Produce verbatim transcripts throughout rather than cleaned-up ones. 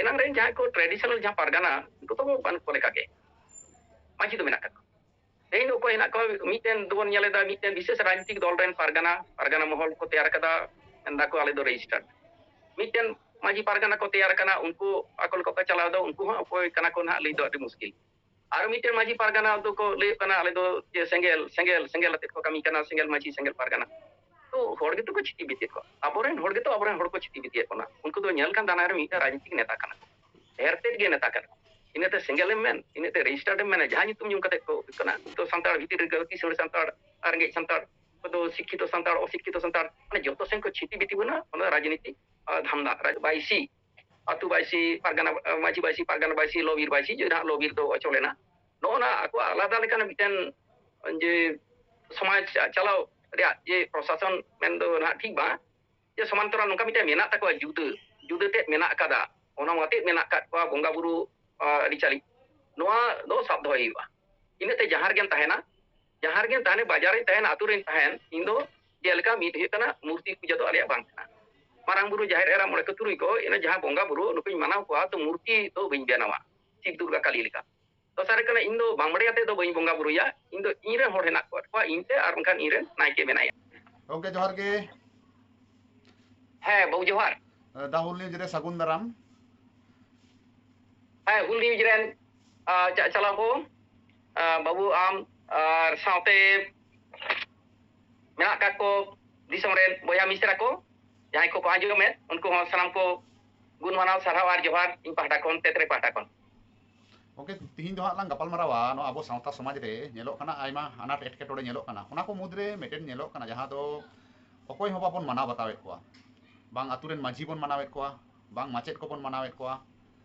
ᱮᱱᱟᱝ ᱨᱮᱱ ᱡᱟᱦᱟᱸᱭ ᱠᱚ traditional ᱡᱟᱦᱟᱸ ᱯᱟᱨᱜᱟᱱᱟ, ᱩᱱᱠᱩ ᱫᱚ ᱵᱟᱹᱱᱩᱜ ᱠᱚ ᱞᱮᱠᱟ ᱜᱮ᱾ ᱢᱟᱹᱡᱷᱤ ᱫᱚ ᱢᱮᱱᱟᱜ ᱠᱟᱜ ᱠᱚᱣᱟ᱾ ᱛᱮᱦᱮᱧ ᱫᱚ ᱚᱠᱚᱭ ᱦᱮᱱᱟᱜ ᱠᱚᱣᱟ? ᱢᱤᱫᱴᱮᱱ ᱫᱚᱵᱚᱱ ᱧᱮᱞ ᱮᱫᱟ, ᱢᱤᱫᱴᱮᱱ ᱵᱤᱥᱮᱥ ᱨᱟᱡᱽᱱᱤᱛᱤᱠ ᱫᱚᱞ ᱨᱮᱱ ᱯᱟᱨᱜᱟᱱᱟ, ᱯᱟᱨᱜᱟᱱᱟ ᱢᱚᱦᱚᱞ ᱠᱚ ᱛᱮᱭᱟᱨ ᱠᱟᱫᱟ, ᱢᱮᱱᱫᱟ ᱠᱚ ᱟᱞᱮ ᱫᱚ registered᱾ ᱢᱤᱫᱴᱮᱱ ᱢᱟᱹᱡᱷᱤ ᱯᱟᱨᱜᱟᱱᱟ ᱠᱚ ᱛᱮᱭᱟᱨ ᱠᱟᱱᱟ, ᱩᱱᱠᱩ ᱟᱠᱚ ᱞᱮᱠᱟ ᱠᱚ ᱪᱟᱞᱟᱣ ᱮᱫᱟ, ᱩᱱᱠᱩ ᱦᱚᱸ ᱚᱠᱚᱭ ᱠᱟᱱᱟ ᱠᱚ ᱱᱟᱦᱟᱜ ᱞᱟᱹᱭ ᱫᱚ ᱟᱹᱰᱤ ᱢᱩᱥᱠᱤᱞ᱾ ᱟᱨ ᱢᱤᱫᱴᱮᱱ ᱢᱟᱹᱡᱷᱤ ᱯᱟᱨᱜᱟᱱᱟ ᱫᱚᱠᱚ ᱞᱟᱹᱭᱚᱜ ᱠᱟᱱᱟ, ᱟᱞᱮ ᱫᱚ ᱡᱮ ᱥᱮᱸᱜᱮᱞ, ᱥᱮᱸᱜᱮᱞ, ᱥᱮᱸᱜᱮᱞ ᱟᱛᱮᱫ ᱠᱚ ᱠᱟᱹᱢᱤ ᱠᱟᱱᱟ, ᱥᱮᱸᱜᱮᱞ ᱢᱟᱹᱡᱷᱤ, ᱥᱮᱸᱜᱮᱞ ᱯᱟᱨᱜᱟᱱᱟ᱾ ᱛᱚ ᱦᱚᱲ ᱜᱮᱛᱚ ᱠᱚ ᱪᱷᱤᱛᱤ ᱵᱤᱛᱤᱭᱮᱫ ᱠᱚᱣᱟ, ᱟᱵᱚᱨᱮᱱ ᱦᱚᱲ ᱜᱮᱛᱚ ᱟᱵᱚᱨᱮᱱ ᱦᱚᱲ ᱠᱚ ᱪᱷᱤᱛᱤ ᱵᱤᱛᱤᱭᱮᱫ ᱵᱚᱱᱟ᱾ ᱩᱱᱠᱩ ᱫᱚ ᱧᱮᱞ ᱠᱟᱱ ᱫᱟᱱᱟ ᱨᱮ ᱢᱤᱫᱴᱮᱱ ᱨᱟᱡᱽᱱᱤᱛᱤᱠ ᱱᱮᱛᱟ ᱠᱟᱱᱟ, ᱰᱷᱮᱨ ᱛᱮᱫ ᱜᱮ ᱱᱮᱛᱟ ᱠᱟᱱᱟ᱾ ᱤᱱᱟᱹᱛᱮ ᱥᱮᱸᱜᱮᱞ ᱮᱢ ᱢᱮᱱ, ᱤᱱᱟᱹᱛᱮ registered ᱮᱢ ᱢᱮᱱᱟ, ᱡᱟᱦᱟᱸ ᱧᱩᱛᱩᱢ ᱧᱩᱢ ᱠᱟᱛᱮᱫ ᱠᱚ ᱦᱩᱭᱩᱜ ᱠᱟᱱᱟ᱾ ᱛᱚ ᱥᱟᱱᱛᱟᱲ ᱵᱷᱤᱛᱤᱨ ᱨᱮᱜᱮ ᱠᱤᱥᱟᱹᱬ ᱥᱟᱱᱛᱟᱲ ᱟᱨ ᱨᱮᱸᱜᱮᱡ ᱥᱟᱱᱛᱟᱲ, ᱚᱠᱚᱭ ᱫᱚ ᱥᱤᱠᱠᱷᱤᱛᱚ ᱥᱟᱱᱛᱟᱲ, ᱚᱥᱤᱠᱠᱷᱤᱛᱚ ᱥᱟᱱᱛᱟᱲ, ᱢᱟᱱᱮ ᱡᱚᱛᱚ ᱥᱮᱱ ᱠᱚ ᱪᱷᱤᱛᱤ ᱵᱤᱛᱤ ᱵᱚᱱᱟ᱾ ᱚᱱᱟ ᱨᱟᱡᱽᱱᱤᱛᱤ ᱟᱨ ᱫᱷᱟᱱᱫᱟ, ᱨᱟᱡᱽ ᱵᱟᱭᱥᱤ, ᱟᱹᱛᱩ ᱵᱟᱭᱥᱤ, ᱯᱟᱨᱜᱟᱱᱟ, ᱢᱟᱹᱡᱷᱤ ᱵᱟᱭᱥᱤ, ᱯᱟᱨᱜᱟᱱᱟ ᱵᱟᱭᱥᱤ, ᱞᱚᱵᱤᱨ ᱵᱟᱭᱥᱤ, ᱡᱮ ᱱᱟᱦᱟᱜ ᱞᱚᱵᱤᱨ ᱫᱚ ᱚᱪᱚᱞᱮᱱᱟ᱾ ᱱᱚᱜᱼᱚ ᱱᱟ ᱟᱠᱚᱣᱟᱜ ᱟᱞᱟᱫᱟ ᱞᱮᱠᱟᱱᱟᱜ ᱢᱤᱫᱴᱮᱱ ᱡᱮ ᱥᱚᱢᱟᱡᱽ ᱪᱟᱞᱟᱣ ᱨᱮᱭᱟᱜ ᱡᱮ ᱯᱨᱚᱥᱟᱥᱚᱱ ᱢᱮᱱᱫᱚ ᱱᱟᱦᱟᱜ ᱴᱷᱤᱠ ᱵᱟᱝ, ᱡᱮ ᱥᱚᱢᱟᱱᱛᱚᱨᱟ ᱱᱚᱝᱠᱟ ᱢᱤᱫᱴᱮᱱ ᱢᱮᱱᱟᱜ ᱛᱟᱠᱚᱣᱟ, ᱡᱩᱫᱟᱹ, ᱡᱩᱫᱟᱹ ᱛᱮᱫ ᱢᱮᱱᱟᱜ ᱟᱠᱟᱫᱟ, ᱚᱱᱟ ᱢᱟᱛᱮᱫ ᱢᱮᱱᱟᱜ ᱟᱠᱟᱫ ᱠᱚᱣᱟ, ᱵᱚᱸᱜᱟ ᱵᱩᱨᱩ, ᱟ, ᱟᱹᱨᱤᱪᱟᱹᱞᱤ, ᱱᱚᱣᱟ ᱫᱚ ᱥᱟᱵ ᱫᱚᱦᱚᱭ ᱦᱩᱭᱩᱜᱼᱟ᱾ ᱤᱱᱟᱹᱛᱮ ᱡᱟᱦᱟᱸ ᱨᱮᱜᱮᱢ ᱛᱟᱦᱮᱱᱟ, ᱡᱟᱦᱟᱸ ᱨᱮᱜᱮᱢ ᱛᱟᱦᱮᱱᱟ, ᱵᱟᱡᱟᱨ ᱨᱮᱧ ᱛᱟᱦᱮᱱ, ᱟᱹᱛᱩ ᱨᱮᱧ ᱛᱟᱦᱮᱱ, ᱤᱧ ᱫᱚ ᱡᱮᱞᱮᱠᱟ ᱢᱤᱫ ᱦᱩᱭᱩᱜ ᱠᱟᱱᱟ, ᱢᱩᱨᱛᱤ ᱯᱩᱡᱟᱹ ᱫᱚ ᱟᱞᱮᱭᱟᱜ ᱵᱟᱝ ᱠᱟᱱᱟ᱾ ᱢᱟᱨᱟᱝ ᱵᱩᱨᱩ, ᱡᱟᱦᱮᱨ ᱮᱨᱟ, ᱢᱚᱬᱮ ᱠᱚ ᱛᱩᱨᱩᱭ ᱠᱚ, ᱤᱱᱟᱹ ᱡᱟᱦᱟᱸ ᱵᱚᱸᱜᱟ ᱵᱩᱨᱩ, ᱱᱩᱠᱩᱧ ᱢᱟᱱᱟᱣ ᱠᱚᱣᱟ, ᱛᱚ ᱢᱩᱨᱛᱤ ᱫᱚ ᱵᱟᱹᱧ ᱵᱮᱱᱟᱣᱟ, ᱥᱤᱵ ᱫᱩᱨᱜᱟ ᱠᱟᱞᱤ ᱞᱮᱠᱟ᱾ ᱫᱚᱥᱟᱨ ᱦᱩᱭᱩᱜ ᱠᱟᱱᱟ, ᱤᱧ ᱫᱚ ᱵᱟᱢᱵᱲᱮ ᱟᱛᱮ ᱫᱚ ᱵᱟᱹᱧ ᱵᱚᱸᱜᱟ ᱵᱩᱨᱩᱭᱟ, ᱤᱧ ᱫᱚ ᱤᱧ ᱨᱮᱱ ᱦᱚᱲ ᱦᱮᱱᱟᱜ ᱠᱚᱣᱟ, ᱤᱧ ᱛᱮ ᱟᱨ ᱵᱟᱝᱠᱷᱟᱱ ᱤᱧ ᱨᱮᱱ ᱱᱟᱭᱠᱮ ᱢᱮᱱᱟᱭᱟ᱾ ᱜᱚᱢᱠᱮ, ᱡᱚᱦᱟᱨ ᱜᱮ᱾ ᱦᱮᱸ ᱵᱟᱹᱵᱩ, ᱡᱚᱦᱟᱨ᱾ ᱫᱟ ᱦᱩᱞ ᱱᱤᱭᱩᱡᱽ ᱨᱮ ᱥᱟᱹᱜᱩᱱ ᱫᱟᱨᱟᱢ᱾ ᱦᱮᱸ, ᱦᱩᱞ ᱱᱤᱭᱩᱡᱽ ᱨᱮᱱ, ᱟ, ᱪᱟ-, ᱪᱟᱞᱟᱣ ᱠᱚ, ᱟ, ᱵᱟᱹᱵᱩ ᱟᱢ ᱟᱨ ᱥᱟᱶᱛᱮ ᱢᱮᱱᱟᱜ ᱠᱟᱜ ᱠᱚ ᱫᱤᱥᱚᱢ ᱨᱮᱱ ᱵᱚᱭᱦᱟ ᱢᱤᱥᱨᱟ ᱠᱚ, ᱡᱟᱦᱟᱸᱭ ᱠᱚᱠᱚ ᱟᱸᱡᱚᱢᱮᱫ, ᱩᱱᱠᱩ ᱦᱚᱸ ᱥᱟᱱᱟᱢ ᱠᱚ ᱜᱩᱱ ᱢᱟᱱᱟᱣ, ᱥᱟᱨᱦᱟᱣ ᱟᱨ ᱡᱚᱦᱟᱨ ᱤᱧ ᱯᱟᱦᱴᱟ ᱠᱷᱚᱱ, ᱛᱮᱛᱨᱮ ᱯᱟᱦᱴᱟ ᱠᱷᱚᱱ᱾ ᱜᱚᱢᱠᱮ, ᱛᱤᱦᱤᱧ ᱫᱚ ᱦᱟᱸᱜ ᱞᱟᱝ ᱜᱟᱯᱟᱞ ᱢᱟᱨᱟᱣᱟ ᱱᱚᱣᱟ ᱟᱵᱚ ᱥᱟᱶᱛᱟ ᱥᱚᱢᱟᱡᱽ ᱨᱮ ᱧᱮᱞᱚᱜ ᱠᱟᱱᱟ, ᱟᱭᱢᱟ ᱟᱱᱟᱴ ᱮᱴᱠᱮᱴᱚᱬᱮ ᱧᱮᱞᱚᱜ ᱠᱟᱱᱟ᱾ ᱚᱱᱟ ᱠᱚ ᱢᱩᱫᱽᱨᱮ ᱢᱤᱫᱴᱮᱱ ᱧᱮᱞᱚᱜ ᱠᱟᱱᱟ, ᱡᱟᱦᱟᱸ ᱫᱚ ᱚᱠᱚᱭ ᱦᱚᱸ ᱵᱟᱵᱚᱱ ᱢᱟᱱᱟᱣ ᱵᱟᱛᱟᱣᱮᱫ ᱠᱚᱣᱟ, ᱵᱟᱝ ᱟᱛᱳ ᱨᱮᱱ ᱢᱟᱹᱡᱷᱤ ᱵᱚᱱ ᱢᱟᱱᱟᱣᱮᱫ ᱠᱚᱣᱟ, ᱵᱟᱝ ᱢᱟᱪᱮᱫ ᱠᱚᱵᱚᱱ ᱢᱟᱱᱟᱣᱮᱫ ᱠᱚᱣᱟ,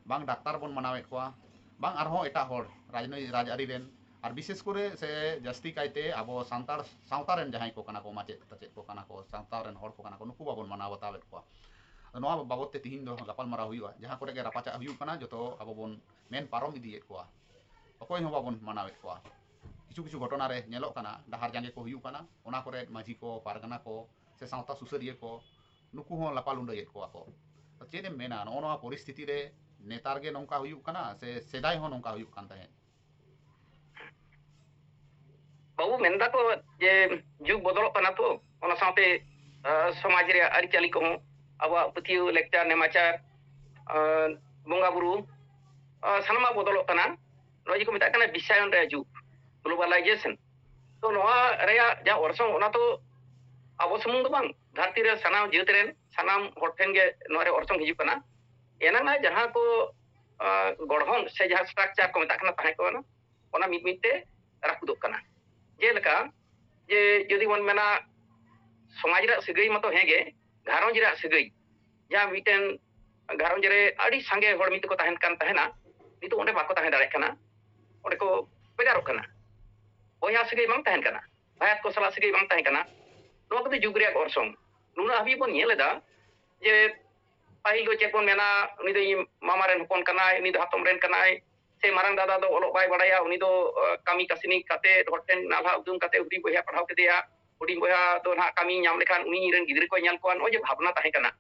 ᱵᱟᱝ ᱰᱟᱠᱛᱟᱨ ᱵᱚᱱ ᱢᱟᱱᱟᱣᱮᱫ ᱠᱚᱣᱟ, ᱵᱟᱝ ᱟᱨᱦᱚᱸ ᱮᱴᱟᱜ ᱦᱚᱲ ᱨᱟᱡᱽᱱᱳᱭ-, ᱨᱟᱡᱽᱟᱹᱨᱤ ᱨᱮᱱ, ᱟᱨ ᱵᱤᱥᱮᱥ ᱠᱚᱨᱮ ᱥᱮ ᱡᱟᱹᱥᱛᱤ ᱠᱟᱭᱛᱮ ᱟᱵᱚ ᱥᱟᱱᱛᱟᱲ ᱥᱟᱶᱛᱟ ᱨᱮᱱ ᱡᱟᱦᱟᱸᱭ ᱠᱚ ᱠᱟᱱᱟ ᱠᱚ, ᱢᱟᱪᱮᱫ ᱛᱟᱪᱮᱫ ᱠᱚ ᱠᱟᱱᱟ ᱠᱚ, ᱥᱟᱶᱛᱟ ᱨᱮᱱ ᱦᱚᱲ ᱠᱚ ᱠᱟᱱᱟ ᱠᱚ, ᱱᱩᱠᱩ ᱵᱟᱵᱚᱱ ᱢᱟᱱᱟᱣ ᱵᱟᱛᱟᱣᱮᱫ ᱠᱚᱣᱟ᱾ ᱱᱚᱣᱟ ᱵᱟᱵᱚᱛ ᱛᱮ ᱛᱤᱦᱤᱧ ᱫᱚ ᱜᱟᱯᱟᱞ ᱢᱟᱨᱟᱣ ᱦᱩᱭᱩᱜᱼᱟ᱾ ᱡᱟᱦᱟᱸ ᱠᱚᱨᱮ ᱜᱮ ᱨᱟᱯᱟᱪᱟᱜ ᱦᱩᱭᱩᱜ ᱠᱟᱱᱟ, ᱡᱚᱛᱚ ᱟᱵᱚ ᱵᱚᱱ ᱢᱮᱱ ᱯᱟᱨᱚᱢ ᱤᱫᱤᱭᱮᱫ ᱠᱚᱣᱟ, ᱚᱠᱚᱭ ᱦᱚᱸ ᱵᱟᱵᱚᱱ ᱢᱟᱱᱟᱣᱮᱫ ᱠᱚᱣᱟ᱾ ᱠᱤᱪᱷᱩ ᱠᱤᱪᱷᱩ ᱜᱷᱚᱴᱚᱱᱟ ᱨᱮ ᱧᱮᱞᱚᱜ ᱠᱟᱱᱟ, ᱰᱟᱦᱟᱨ ᱡᱟᱸᱜᱮ ᱠᱚ ᱦᱩᱭᱩᱜ ᱠᱟᱱᱟ, ᱚᱱᱟ ᱠᱚᱨᱮ ᱢᱟᱹᱡᱷᱤ ᱠᱚ, ᱯᱟᱨᱜᱟᱱᱟ ᱠᱚ ᱥᱮ ᱥᱟᱶᱛᱟ ᱥᱩᱥᱟᱹᱨᱤᱭᱟᱹ ᱠᱚ, ᱱᱩᱠᱩ ᱦᱚᱸ ᱞᱟᱯᱟ ᱞᱩᱸᱰᱟᱹᱭᱮᱫ ᱠᱚᱣᱟ ᱠᱚ᱾ ᱪᱮᱫ ᱮᱢ ᱢᱮᱱᱟ, ᱱᱚᱜᱼᱚ ᱱᱚᱣᱟ ᱯᱚᱨᱤᱥᱛᱷᱤᱛᱤ ᱨᱮ ᱱᱮᱛᱟᱨ ᱜᱮ ᱱᱚᱝᱠᱟ ᱦᱩᱭᱩᱜ ᱠᱟᱱᱟ ᱥᱮ ᱥᱮᱫᱟᱭ ᱦᱚᱸ ᱱᱚᱝᱠᱟ ᱦᱩᱭᱩᱜ ᱠᱟᱱ ᱛᱟᱦᱮᱸᱫ? ᱵᱟᱹᱵᱩ, ᱢᱮᱱᱫᱟᱠᱚ ᱡᱮ ᱡᱩᱜᱽ ᱵᱚᱫᱚᱞᱚᱜ ᱠᱟᱱᱟ ᱛᱚ, ᱚᱱᱟ ᱥᱟᱶᱛᱮ ᱥᱚᱢᱟᱡᱽ ᱨᱮᱭᱟᱜ ᱟᱹᱨᱤᱪᱟᱹᱞᱤ ᱠᱚᱦᱚᱸ, ᱟᱵᱚᱣᱟᱜ ᱯᱟᱹᱛᱭᱟᱹᱣ, ᱞᱮᱠᱪᱟᱨ, ᱱᱮᱢᱟᱪᱟᱨ, ᱵᱚᱸᱜᱟ ᱵᱩᱨᱩ, ᱥᱟᱱᱟᱢᱟᱜ ᱵᱚᱫᱚᱞᱚᱜ ᱠᱟᱱᱟ᱾ ᱱᱚᱜᱼᱚᱭ ᱡᱮ ᱠᱚ ᱢᱮᱛᱟᱜ ᱠᱟᱱᱟ ᱵᱤᱥᱥᱟᱭᱚᱱ ᱨᱮᱭᱟᱜ ᱡᱩᱜᱽ, ᱜᱞᱳᱵᱟᱞᱟᱭᱡᱮᱥᱚᱱ᱾ ᱛᱚ ᱱᱚᱣᱟ ᱨᱮᱭᱟᱜ ᱡᱟ ᱚᱨᱥᱚᱝ, ᱚᱱᱟ ᱛᱚ ᱟᱵᱚ ᱥᱩᱢᱩᱝ ᱫᱚ ᱵᱟᱝ, ᱫᱷᱟᱹᱨᱛᱤ ᱨᱮ ᱥᱟᱱᱟᱢ ᱡᱟᱹᱛ ᱨᱮᱱ ᱥᱟᱱᱟᱢ ᱦᱚᱲ ᱴᱷᱮᱱ ᱜᱮ ᱱᱚᱣᱟ ᱨᱮ ᱚᱨᱥᱚᱝ ᱦᱤᱡᱩᱜ ᱠᱟᱱᱟ᱾ ᱮᱱᱟᱝ ᱡᱟᱦᱟᱸ ᱠᱚ ᱜᱚᱲᱦᱚᱱ ᱥᱮ ᱡᱟᱦᱟᱸ ᱥᱴᱨᱟᱠᱪᱟᱨ ᱠᱚ ᱢᱮᱛᱟᱜ ᱠᱟᱱᱟ, ᱛᱟᱦᱮᱸ ᱠᱚᱜᱼᱟ, ᱚᱱᱟ ᱢᱤᱫ ᱢᱤᱫ ᱛᱮ ᱨᱟᱹᱯᱩᱫᱚᱜ ᱠᱟᱱᱟ᱾ ᱡᱮᱞᱮᱠᱟ ᱡᱮ ᱡᱩᱫᱤ ᱵᱚᱱ ᱢᱮᱱᱟ, ᱥᱚᱢᱟᱡᱽ ᱨᱮᱭᱟᱜ ᱥᱟᱹᱜᱟᱹᱭ ᱢᱟᱛᱚ ᱦᱮᱸ ᱜᱮ, ᱜᱷᱟᱨᱚᱸᱡᱽ ᱨᱮᱭᱟᱜ ᱥᱟᱹᱜᱟᱹᱭ, ᱡᱟᱦᱟᱸ ᱢᱤᱫᱴᱮᱱ ᱜᱷᱟᱨᱚᱸᱡᱽ ᱨᱮ ᱟᱹᱰᱤ ᱥᱟᱸᱜᱮ ᱦᱚᱲ ᱢᱤᱫ ᱛᱮᱠᱚ ᱛᱟᱦᱮᱱ ᱠᱟᱱ ᱛᱟᱦᱮᱱᱟ, ᱱᱤᱛᱚᱜ ᱚᱸᱰᱮ ᱵᱟᱠᱚ ᱛᱟᱦᱮᱸ ᱫᱟᱲᱮᱭᱟᱜ ᱠᱟᱱᱟ, ᱚᱸᱰᱮ ᱠᱚ ᱵᱷᱮᱜᱟᱨᱚᱜ ᱠᱟᱱᱟ, ᱵᱚᱭᱦᱟ ᱥᱟᱹᱜᱟᱹᱭ ᱵᱟᱝ ᱛᱟᱦᱮᱱ ᱠᱟᱱᱟ, ᱵᱷᱟᱭᱟᱛ ᱠᱚ ᱥᱟᱞᱟᱜ ᱥᱟᱹᱜᱟᱹᱭ ᱵᱟᱝ ᱛᱟᱦᱮᱸ ᱠᱟᱱᱟ᱾ ᱱᱚᱣᱟ ᱠᱚᱫᱚ ᱡᱩᱜᱽ ᱨᱮᱭᱟᱜ ᱚᱨᱥᱚᱝ᱾ ᱱᱩᱱᱟᱹᱜ ᱦᱟᱹᱵᱤᱡ ᱵᱚᱱ ᱧᱮᱞ ᱮᱫᱟ ᱡᱮ ᱯᱟᱹᱦᱤᱞ ᱫᱚ ᱪᱮᱫ ᱵᱚᱱ ᱢᱮᱱᱟ, ᱩᱱᱤ ᱫᱚ ᱤᱧ ᱢᱟᱢᱟ ᱨᱮᱱ ᱦᱚᱯᱚᱱ ᱠᱟᱱᱟᱭ, ᱩᱱᱤ ᱫᱚ ᱦᱟᱛᱚᱢ ᱨᱮᱱ ᱠᱟᱱᱟᱭ, ᱥᱮ ᱢᱟᱨᱟᱝ ᱫᱟᱫᱟ ᱫᱚ ᱚᱞᱚᱜ ᱵᱟᱭ ᱵᱟᱲᱟᱭᱟ, ᱩᱱᱤ ᱫᱚ ᱠᱟᱹᱢᱤ ᱠᱟᱹᱥᱱᱤ ᱠᱟᱛᱮ, ᱦᱚᱲ ᱴᱷᱮᱱ ᱱᱟᱞᱦᱟ ᱩᱫᱩᱢ ᱠᱟᱛᱮ ᱦᱩᱰᱤᱧ ᱵᱚᱭᱦᱟ ᱯᱟᱲᱦᱟᱣ ᱠᱮᱫᱮᱭᱟ, ᱦᱩᱰᱤᱧ ᱵᱚᱭᱦᱟ ᱫᱚ ᱱᱟᱦᱟᱜ ᱠᱟᱹᱢᱤ ᱧᱟᱢ ᱞᱮᱠᱷᱟᱱ ᱩᱱᱤ ᱤᱧ ᱨᱮᱱ ᱜᱤᱫᱽᱨᱟᱹ ᱠᱚᱭ ᱧᱮᱞ ᱠᱚᱣᱟ᱾ ᱱᱚᱜᱼᱚᱭ ᱡᱮ ᱵᱷᱟᱵᱽᱱᱟ ᱛᱟᱦᱮᱸ ᱠᱟᱱᱟ,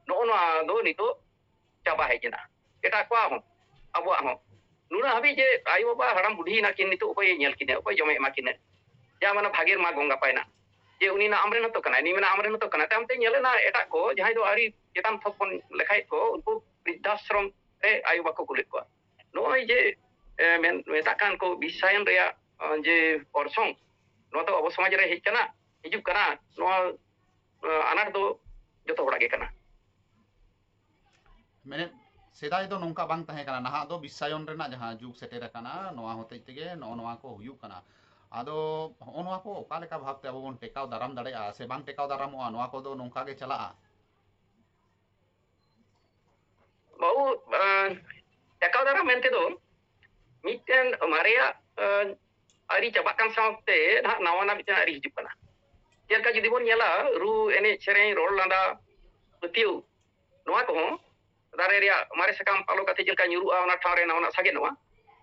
ᱱᱚᱜᱼᱚ ᱱᱚᱣᱟ ᱫᱚ ᱱᱤᱛᱚᱜ ᱪᱟᱵᱟ ᱦᱮᱡ ᱮᱱᱟ᱾ ᱮᱴᱟᱜ ᱠᱚᱣᱟᱜ ᱦᱚᱸ, ᱟᱵᱚᱣᱟᱜ ᱦᱚᱸ᱾ ᱱᱩᱱᱟᱹᱜ ᱦᱟᱹᱵᱤᱡ ᱡᱮ ᱟᱭᱳ ᱵᱟᱵᱟ ᱦᱟᱲᱟᱢ ᱵᱩᱰᱷᱤ ᱮᱱᱟ ᱠᱤᱱ, ᱱᱤᱛᱚᱜ ᱚᱠᱚᱭᱮ ᱧᱮᱞ ᱠᱤᱱᱟ, ᱚᱠᱚᱭ ᱡᱚᱢᱮ ᱮᱢᱟ ᱠᱤᱱᱟ? ᱡᱟ ᱢᱟᱱᱮ ᱵᱷᱟᱜᱮᱨ ᱢᱟ ᱜᱚᱝ ᱜᱟᱯᱟᱭᱱᱟ, ᱡᱮ ᱩᱱᱤ ᱱᱟ ᱟᱢᱨᱮᱱ ᱦᱚᱸᱛᱚ ᱠᱟᱱᱟᱭ, ᱱᱩᱭ ᱢᱮᱱᱟ ᱟᱢᱨᱮᱱ ᱦᱚᱸᱛᱚ ᱠᱟᱱᱟᱭ᱾ ᱛᱟᱭᱚᱢ ᱛᱮ ᱧᱮᱞ ᱮᱱᱟ ᱮᱴᱟᱜ ᱠᱚ, ᱡᱟᱦᱟᱸᱭ ᱫᱚ ᱟᱹᱣᱨᱤ ᱪᱮᱛᱟᱱ ᱛᱷᱚᱠ ᱵᱚᱱ ᱞᱮᱠᱷᱟᱭᱮᱫ ᱠᱚ, ᱩᱱᱠᱩ ᱵᱨᱤᱫᱽᱫᱷᱟᱥᱨᱚᱢ ᱨᱮ ᱟᱭᱳ ᱵᱟᱠᱚ ᱠᱩᱞᱮᱫ ᱠᱚᱣᱟ᱾ ᱱᱚᱜᱼᱚᱭ ᱡᱮ ᱢᱮᱛᱟᱜ ᱠᱟᱱ ᱠᱚ ᱵᱤᱥᱥᱟᱭᱚᱱ ᱨᱮᱭᱟᱜ ᱡᱮ ᱚᱨᱥᱚᱝ, ᱱᱚᱣᱟ ᱫᱚ ᱟᱵᱚ ᱥᱚᱢᱟᱡᱽ ᱨᱮ ᱦᱮᱡ ᱠᱟᱱᱟ, ᱦᱤᱡᱩᱜ ᱠᱟᱱᱟ᱾ ᱱᱚᱣᱟ ᱟᱱᱟᱴ ᱫᱚ ᱡᱚᱛᱚ ᱦᱚᱲᱟᱜ ᱜᱮ ᱠᱟᱱᱟ᱾ ᱢᱮᱱᱮᱫ, ᱥᱮᱫᱟᱭ ᱫᱚ ᱱᱚᱝᱠᱟ ᱵᱟᱝ ᱛᱟᱦᱮᱸ ᱠᱟᱱᱟ, ᱱᱟᱦᱟᱜ ᱫᱚ ᱵᱤᱥᱥᱟᱭᱚᱱ ᱨᱮᱱᱟᱜ ᱡᱟᱦᱟᱸ ᱡᱩᱜᱽ ᱥᱮᱴᱮᱨ ᱟᱠᱟᱱᱟ, ᱱᱚᱣᱟ ᱦᱚᱛᱮᱡ ᱛᱮᱜᱮ ᱱᱚᱜᱼᱚ ᱱᱚᱣᱟ ᱠᱚ ᱦᱩᱭᱩᱜ ᱠᱟᱱᱟ᱾ ᱟᱫᱚ ᱦᱚᱸᱜᱼᱚ ᱱᱚᱣᱟ ᱠᱚ ᱚᱠᱟ ᱞᱮᱠᱟ ᱵᱷᱟᱵᱽᱛᱮ ᱟᱵᱚ ᱵᱚᱱ ᱴᱮᱠᱟᱣ ᱫᱟᱨᱟᱢ ᱫᱟᱲᱮᱭᱟᱜᱼᱟ ᱥᱮ ᱵᱟᱝ ᱴᱮᱠᱟᱣ ᱫᱟᱨᱟᱢᱚᱜᱼᱟ, ᱱᱚᱣᱟ ᱠᱚᱫᱚ ᱱᱚᱝᱠᱟ ᱜᱮ ᱪᱟᱞᱟᱜᱼᱟ? ᱵᱟᱹᱵᱩ, ᱴᱮᱠᱟᱣ ᱫᱟᱨᱟᱢ ᱢᱮᱱᱛᱮ ᱫᱚ ᱢᱤᱫᱴᱮᱱ ᱢᱟᱨᱮᱭᱟᱜ ᱟᱹᱨᱤ ᱪᱟᱵᱟᱜ ᱠᱟᱱ ᱥᱟᱶᱛᱮ ᱱᱟᱦᱟᱜ ᱱᱟᱣᱟᱱᱟᱜ ᱢᱤᱫᱴᱮᱱ ᱟᱹᱨᱤ ᱦᱤᱡᱩᱜ ᱠᱟᱱᱟ᱾ ᱪᱮᱫ ᱞᱮᱠᱟ ᱡᱩᱫᱤ ᱵᱚᱱ ᱧᱮᱞᱟ, ᱨᱩ, ᱮᱱᱮᱡ, ᱥᱮᱨᱮᱧ, ᱨᱚᱲ, ᱞᱟᱸᱫᱟ, ᱯᱟᱹᱛᱭᱟᱹᱣ, ᱱᱚᱣᱟ ᱠᱚᱦᱚᱸ ᱫᱟᱨᱮ ᱨᱮᱭᱟᱜ ᱢᱟᱨᱮ ᱥᱟᱠᱟᱢ ᱯᱟᱞᱚ ᱠᱟᱛᱮ ᱪᱮᱫ ᱞᱮᱠᱟ ᱧᱩᱨᱩᱜᱼᱟ, ᱚᱱᱟ ᱴᱷᱟᱶ ᱨᱮ ᱱᱟᱣᱟᱱᱟᱜ ᱥᱟᱜᱮᱱᱚᱜᱼᱟ,